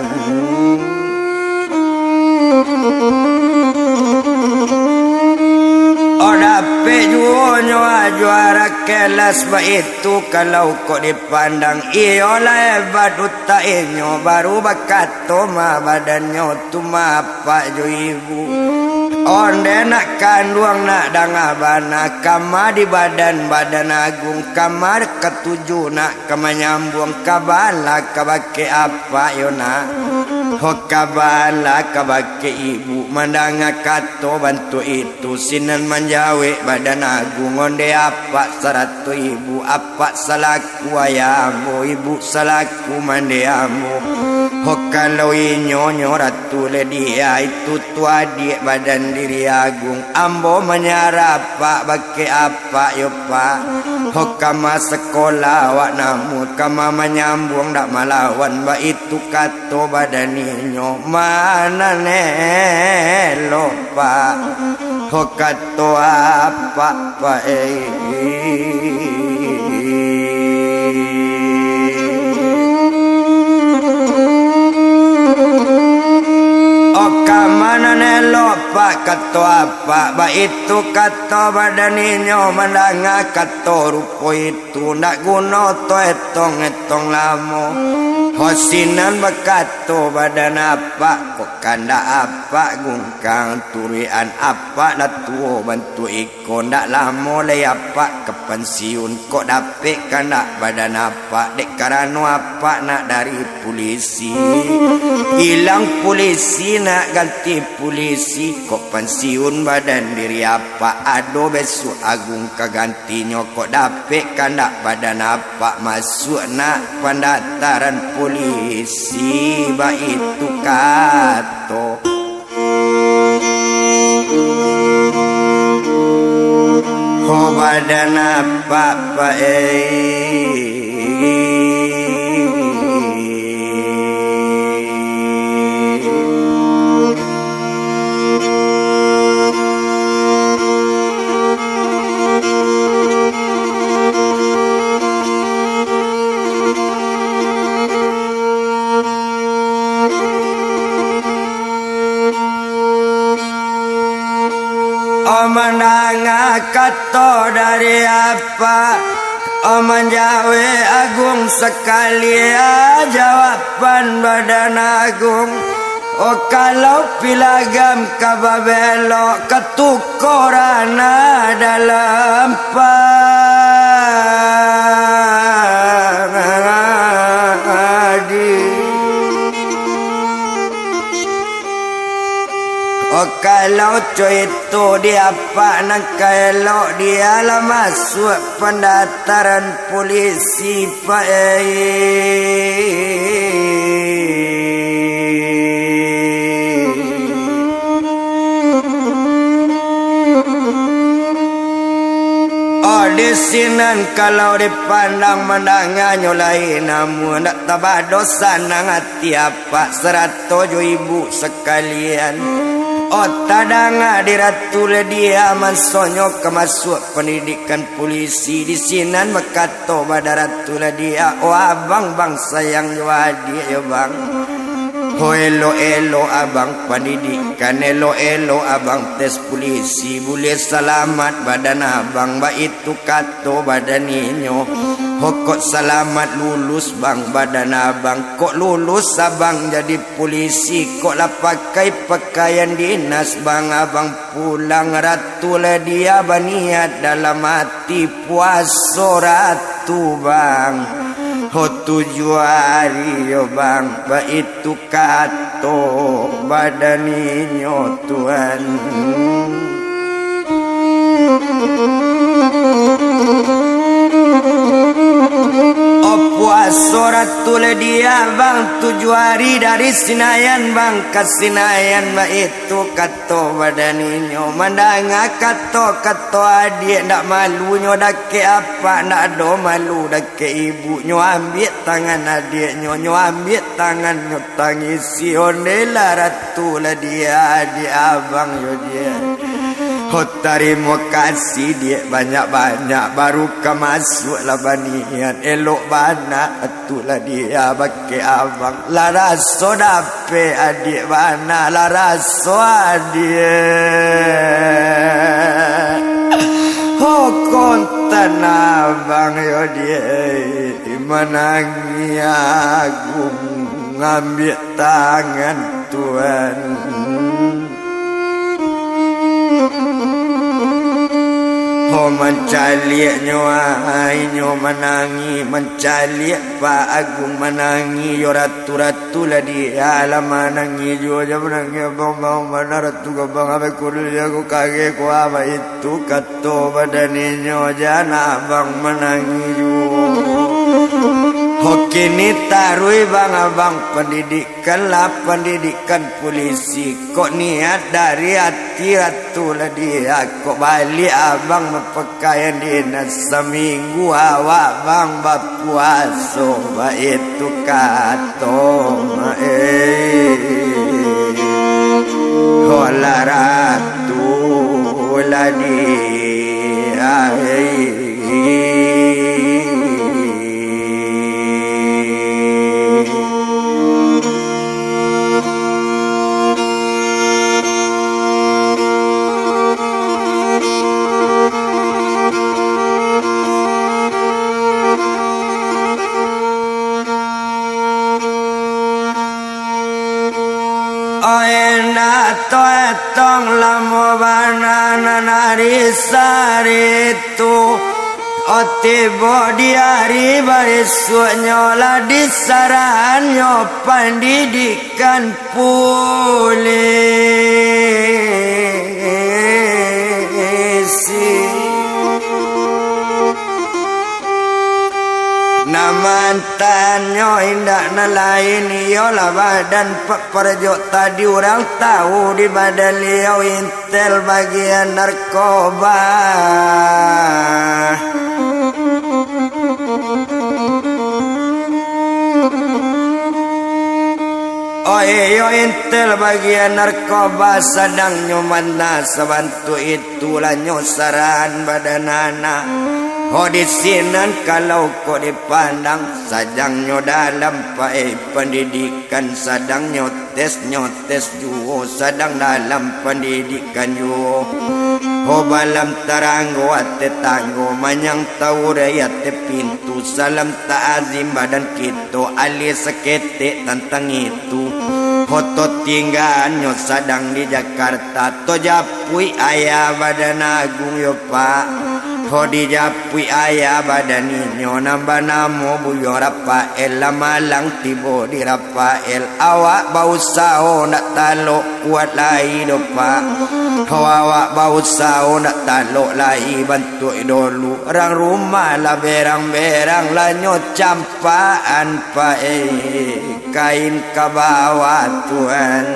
Oh, dapek juo nyo juara kelas, baitu kalau kok dipandang, iyolah hebat utak inyo, baru bakato mah badannyo tu mah apak jo ibu. Onde nak kanduang nak danga bana, kama di badan, badan agung, kama katuju nak ka manyambuang, ka bala ka bakeh apak yo nak. Ho, ka bala ka bakeh ibu, mandanga kato bantuak itu, sinan manjawek badan agung, onde apak sarato ibu, apak salaku ayah ambo, ibu salaku mandeh ambo. Ho, kalau inyo nyo Ratu Ledia, itu tu adiak badan Diri Agung, ambo manyarah apak bakeh apak yo, Pak. Ho, kama sakolah awak namuah, kama manyambuang dak malawan, baitu kato badan inyo, ma nan elok, Pak. Ho, kato apak, Pak, eh. Oh, kama nan elok, Pak, kato apak, baitu kato badan inyo, mandanga kato rupo itu, ndak guno to etong-etong lamo. Ho, sinan bakato badan apak, kok kandak apak gungkang, turuikan apak lah tuo bantuak iko, ndak lamo lai apak ka pansiun, kok dapek kandak badan apak, dek karano apak nak dari pulisi. Ilang pulisi, nak ganti pulisi, kok pansiun badan Diri apak, ado besuak agung ka gantinyo, kok dapek kandak badan apak, masuak nak pandaftaran pulisi, baitu kato. Ho, badan apak, Pak, eh. Oh, mandanga kato dari apak, oh, manjawek agung sakali, ah, jawaban badan agung. Oh, kalau pilagam ka babelok, ka tukoran dalam padi. Oh, kalau co itu di apak nan ka elok, dialah masuak pandaftaran pulisi, Pak, eh. Oh, di sinan kalau dipandang mandanganyo lai, namuah ndak tabado sanang ati apak sarato jo ibu sakalian. Oh, tadanga di Ratu Ledia, mansonyo ka masuak pandidikan pulisi, di sinan bakato bada Ratu Ledia, "Oh, abang, bang, sayang jo adiak yo, bang." Ho elok-elok abang pandidikan, elok-elok abang tes pulisi, buliah salamat badan abang, baitu kato badan inyo. Ho kok salamat lulus bang badan abang, kok lulus abang jadi pulisi, kok lah pakai pakaian dinas bang abang pulang, Ratu lah dia baniat dalam ati puaso Ratu bang. Ho tujuah ari yo bang, baitu kato badan inyo Tuan. O puaso Ratu lah dia bang, tujuah ari dari Sinayan bang ka Sinayan, baitu kato badan inyo. Mandanga kato-kato adiak, ndak malu nyo dakek apak, ndak ado malu dakek ibu. Nyo ambiak tangan adiaknyo, nyo ambiak tangan, nyo tangisi, ondeh lah Ratu lah dia, adiak abang yo dia. Ho tarimo kasih diak banyak-banyak, baru ka masuak lah baniat, elok bana Ratu lah dia bakeh abang. Lah raso dapek adiak bana, lah raso adiak. Ho kontan abang yo diak, manangih Agung ngambiak tangan Tuan. Ho mancaliak nyo ai nyo manangih, mancaliak Pak Agung manangih, yo Ratu-Ratu lah dia lah manangih juo, jan manangih abang, bang, bana Ratu ka bang, abang kurus jago kagek ko abang itu kato badan inyo, jan abang manangih juo. Ho kini taruih bang abang pandidik Kanlah pandidikan pulisi, kok niat dari ati Ratu lah dia, kok baliak abang bapakaian dinas, saminggu awak bang bapuaso, baitu kato maeh. Holah Ratu lah dia, eh. Oe ndak taetong lamo bana nan ari saritu. O tibo di ari barisuaknyo lah disarahannyo pandidikan pulisi. Nan mantannyo indak nan lain, iyolah badan Pak Parjok tadi, urang tahu di badan liau intel bagian narkoba. Oh iyo, intel bagian narkoba, sadangnyo manah sabantuak itu. Itulah nyo sarahan badan anak. Ho di sinan kalau kok dipandang, sadangnyo dalam paek pandidikan, sadangnyo tesnyo tes juo, sadang dalam pandidikan juo. Ho balam taranggo ateh tanggo, manyang taurai ateh pintu, salam ta'azim badan kito, alih saketek tantang itu. Ho totingganyo sadang di Jakarta, tojapuik ayah badan agung yo Pak. Ho dijapuik ayah badan inyo nan banamo Buyuang Rafael, lah malang tibo di Rafael. Awak bausaho ndak talok kuat lai doh Pak. Ho awak bausaho ndak talok lai bantuak dolu. Rang rumah lah berang-berang, lah nyo cam Paan paek kain ka bawah Tuan.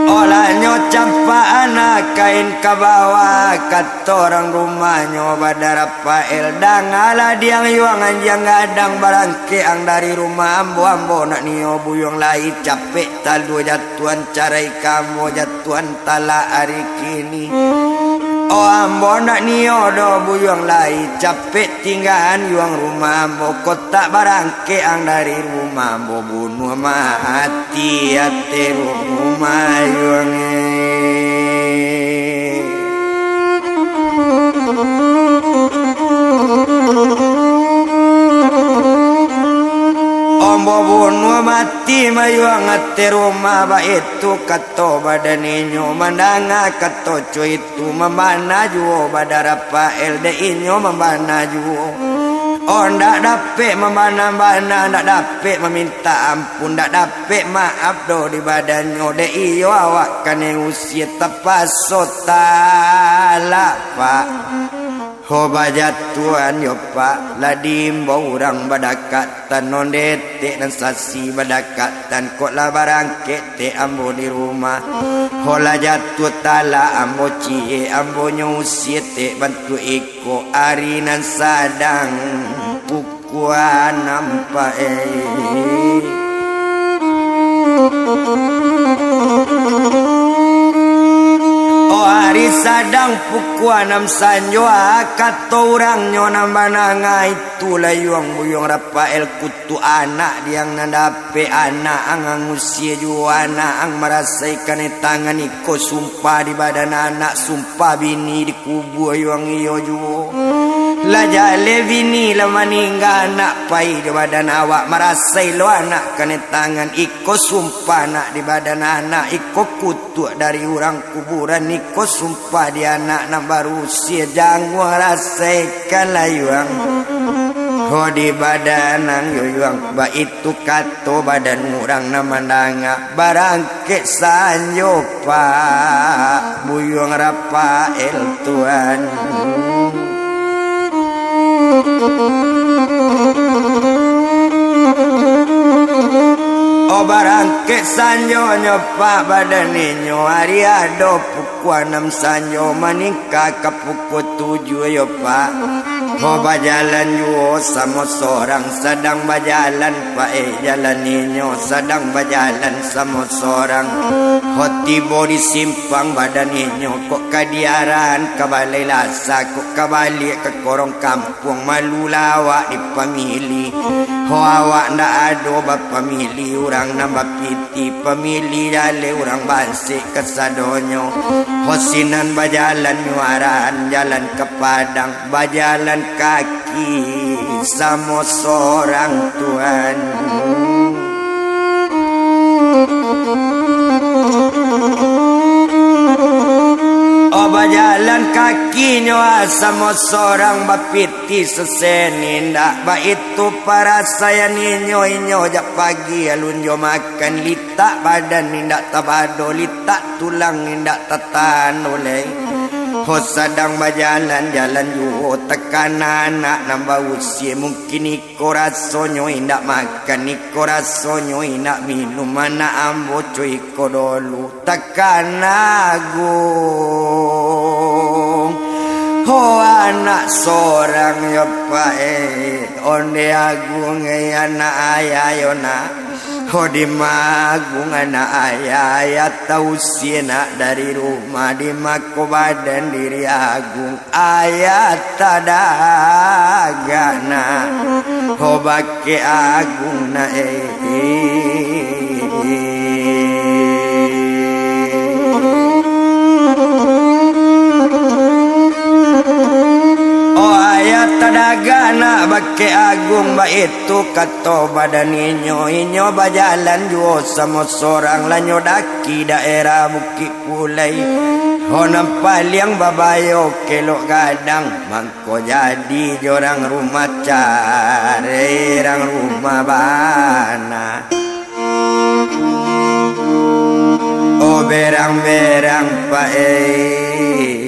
Olah nyo campaan kain ka bawah, kato urang rumahnyo bada Rafael. Dangalah diang yuang anjiang gadang, barangkek ang dari rumah ambo, ambo nak nio buyuang lai, capek talua jatuan, carai ka ambo jatuan talak ari kini. Oh, ambo ndak nio doh buyuang lai, capek tinggaan yuang rumah ambo, kok tak barangkek ang dari rumah ambo, bunuah mati ati rumah yuang e. Ambo bunuah mati mayuang ati rumah, baitu kato badan inyo, mandanga kato cuitu, mambana juo badan Rafael, dek inyo mambana juo. Oh, ndak dapek mambana-bana, ndak dapek mamintak ampun, ndak dapek maaf doh di badannyo, dek iyo awak kanai usia, tapaso talak, Pak. Ho bajatuahan yo, Pak, lah diimbau urang badakatan, onde etek nan sasi badakatan, kok lah barangkek etek ambo di rumah. Ho lah jatuah talak ambo ciek, ambo nyo usia etek bantuak iko ari nan sadang pukua anam, Pak, eh. Oh, ari sadang pukua anam sanjo, ah, kato urangnyo nan mandanga itu, layuang buyuang Rafael, kutuak anak diang nan dapek, anak ang, ang usia juo anak ang, marasai kanai tangan, iko sumpah di badan anak, sumpah bini di kubua yuang iyo juo. Lah jaleh bini, lah maningga anak, pai jo badan awak, marasai lo anak kanai tangan, iko sumpah anak di badan anak, iko kutuak dari urang kuburan, iko sumpah di anak nan barusia, janguang rasaikan layuang. Ho di badan ang yo yuang, baitu kato badan urang nan mandanga, barang kek sanjo, Pak, buyuang Rafael, Tuan. Oh, barangkek sanjonyo, Pak, badan inyo ari ado pukua anam sanjo, maningka ka pukua tujuah yo, Pak. Ho bajalan juo samo sorang, sadang bajalan, Pak, eh, jalan inyo, sadang bajalan samo sorang. Ho tibo di simpang badan inyo, kok ka diarahan ka balai lasa, kok ka baliak ka korong kampuang, malu lah awak dipamili. Ho awak ndak ado bapamili, urang nan bapiti pamili jaleh, urang bansek kasadonyo. Ho sinan bajalan nyo arahan jalan ka Padang, bajalan kaki samo sorang, Tuan. Oh, bajalan kakinyo, ah, samo sorang, bapiti sesen indak, baitu parasaian inyo, inyo jak pagi alun jo makan, litak badan indak tabado, litak tulang indak tatahan uleh. Ho sadang bajalan, jalan juo, takana anak nan bausia, mungkin iko rasonyo indak makan, iko rasonyo indak minum, anak ambo co iko dolu, takana Agung. Ho anak sorang yo, Pak, eh, onde Agung, eh, anak ayah yo, nak. Ho dima Agung anak ayah, ayah tausia nak dari rumah, dima ko badan diri Agung, ayah tadagak nak. Ho bakeh Agung nak, eh. Oh, ayah tadagak nak, bakeh Agung, baitu kato badan inyo, inyo bajalan juo samo sorang, lah nyo daki daerah Bukik Pulai. Ho nan paliang babayo kelok gadang, mangko jadi jo urang rumah, cari urang rumah bana. Oh, berang-berang, Pak, eh.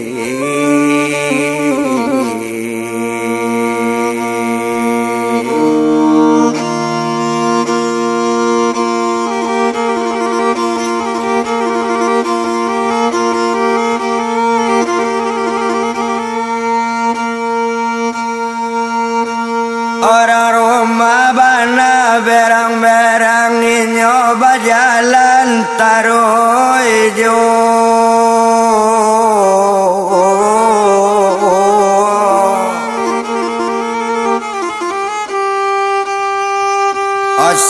Urang rumah bana berang-berang, inyo bajalan taruih juo.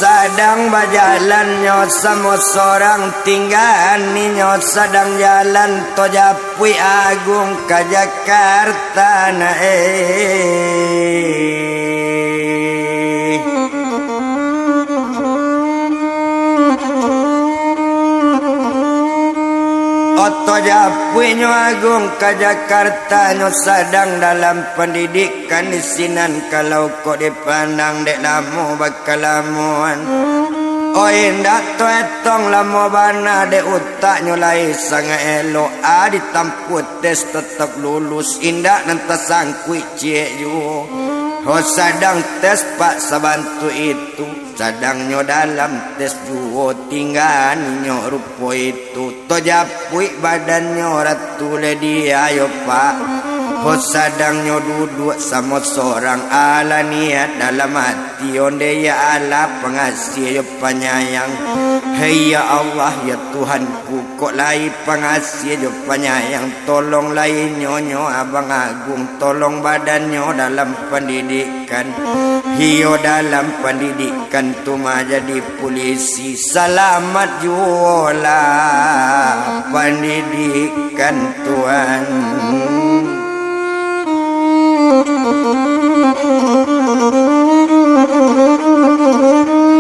Sadang bajalannyo samo sorang, tinggaan inyo sadang jalan, Tojapuik Agung ka Jakarta na, eh. Oto japuiknyo Agung ka Jakarta, nyo sadang dalam pandidikan di sinan. Kalau kok dipandang dek lamo bakalamoan, oh indak to etong lamo bana, dek utaknyo lai sangaik elok, a ditampuah tes tetap lulus, indak nan tasangkuik ciek juo. Ho sadang tes pak sabantuk itu. Sadangnyo dalam tes juo, tinggaan inyo rupo itu. Tojapuik badannyo Ratu Ledia yo pak. Ho sadangnyo duduak samo sorang, alah niat dalam ati, onde ya Allah pangasiah yo panyayang. Hei ya Allah ya Tuhanku, kok lai pangasiah jo panyayang, tolonglah inyo nyo Abang Agung, tolong badannyo dalam pandidikan. Iyo dalam pandidikan tu mah jadi pulisi, salamat juolah pandidikan tuan.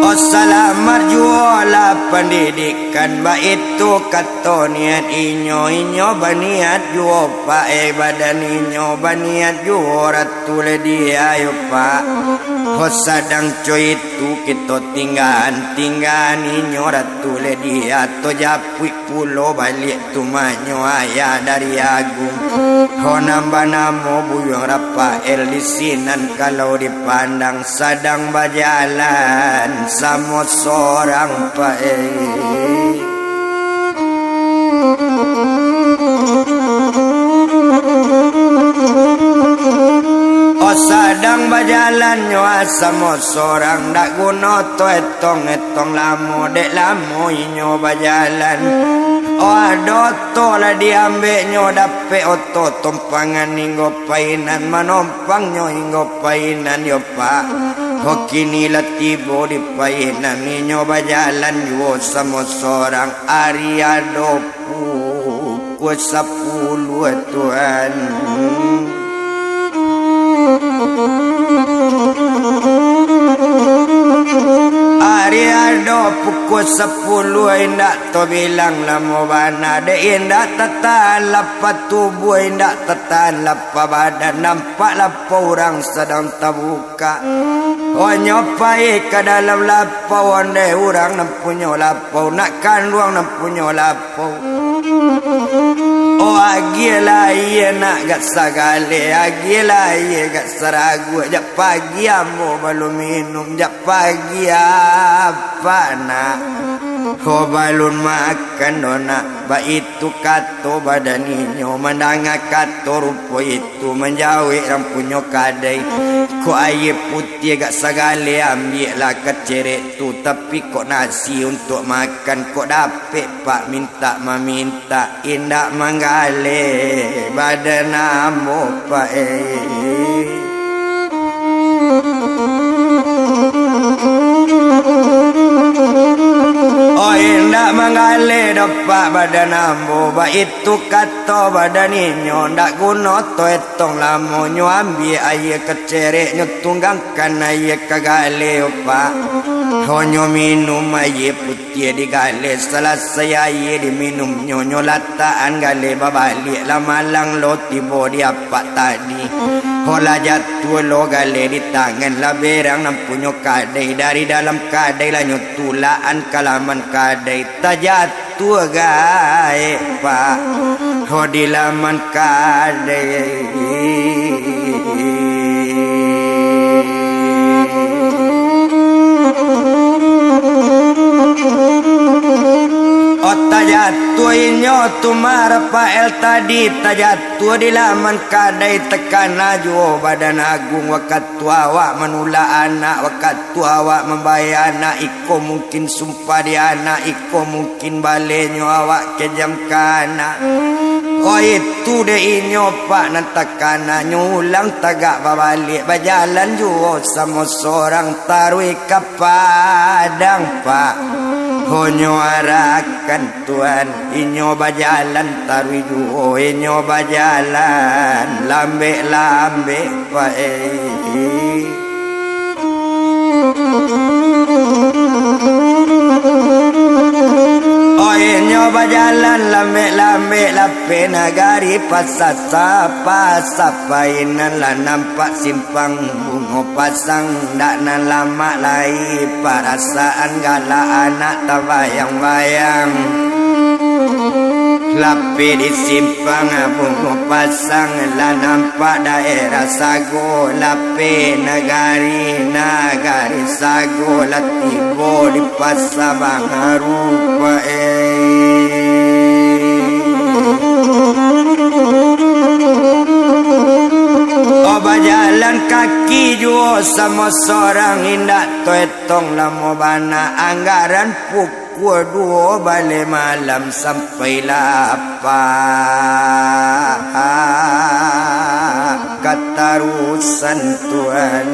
Oh salamat juolah pandidikan, baitu kato niat inyo, inyo baniat juo pak, eh badan inyo baniat juo Ratu Ledia yo pak. Ho sadang co itu kito tinggaan, tinggaan inyo Ratu Ledia, Tojapuik pulo baliak tumahnyo ayah dari Agung. Ho nan banamo Buyuang Rafael di sinan kalau dipandang sadang bajalan samo sorang pae. Oh sadang bajalan nyo samo sorang, dak guno to etong-etong lamo, dek lamo inyo bajalan. Oh ado oto lah diambeknyo, dapek oto tompangan hinggo painan, manompangnyo hinggo painan yo pak. Ho kini lah tibo di painan, inyo bajalan juo samo sorang, ari ado pukua sapuluah tuan. Ari ado pukua sapuluah, indak tobilang lamo bana, dek indak tatahan lapah tubuah, indak tatahan lapah badan, nampak lapah urang sadang tabuka. Onyo payi ka dalam lapau, ondeh urang nan punyo lapau, nak kanduang nan punyo lapau. Oh agiahlah aia nak gak sagale, agiahlah aia gak saraguak, jak pagi ambo balun minum, jak pagi apak nak, ho balun makan doh nak, baitu kato badan inyo, mandanga kato rupo itu. Tu manjawek rang punyo kadai, kok aia putiah gak sagale ambiaklah ka cerek tu, tapi kok nasi untuak makan kok dapek pak mintak mamintak, indak manggale badan ambo pak eh. Oh indak manggale doh pak badan ambo, baitu kato badan inyo, ndak guno to etong lamonyo, ambiak aia ka cerek nyo, tunggangkan aia ka gale, opak. Honyo minum aia putiah di gale, salasai aia diminumnyo, nyo latakan gale babaliak, lah malang lo tibo di apak tadi. Ho lah jatuah lo gale di tangan, lah berang nan punyo kadai, dari dalam kadai lah nyo tulakan ka laman kadai, tajatuah gaek pak, ho di laman kadai. Oh tajatuah inyo tu mah Rafael tadi, tajatuah di laman kadai, takana juo badan agung wakatu awak manulak anak, wakatu awak mambayia anak, iko mungkin sumpah di anak, iko mungkin balenyo awak kejam ka anak. Oh, itu dek inyo, Pak, nan takananyo ulang tagak babaliak, bajalan juo samo sorang taruih ka Padang, Pak. Honyo arakan Tuan, inyo bajalan taruih juo, inyo bajalan lambek-lambek, Pak, eh. Oh, inyo bajalan lambek-lambek lapeh nagari, pasasa, pasapainan lah nampak simpang bungo pasang, dak nan lamak lai parasaan galak anak tabayang-bayang. Lapeh di simpang bungo pasang, lah nampak daerah sago, lapeh nagari, nagari sago, lah tibo di pasa Bangaru, Pak, eh. Oh, bajalan kaki juo samo sorang, indak toetong lamo bana, anggaran pukul duo baleh malam sampailah Apak ka Tarusan, Tuan.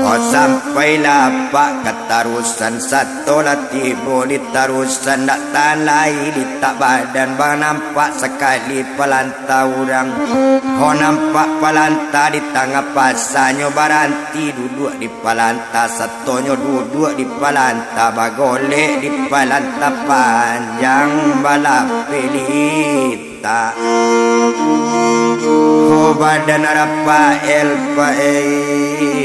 Oh, sampailah Apak ka Tarusan, sato lah tibo di Tarusan, dak tahan lai litak badan, banampak sakali palanta urang. Oh, nampak palanta di tangah pasa, nyo baranti duduak di palanta, satonyo duduak di palanta, bagolek di palanta panjang balapeh litak. Oh, badan Rafael, Pak, eh.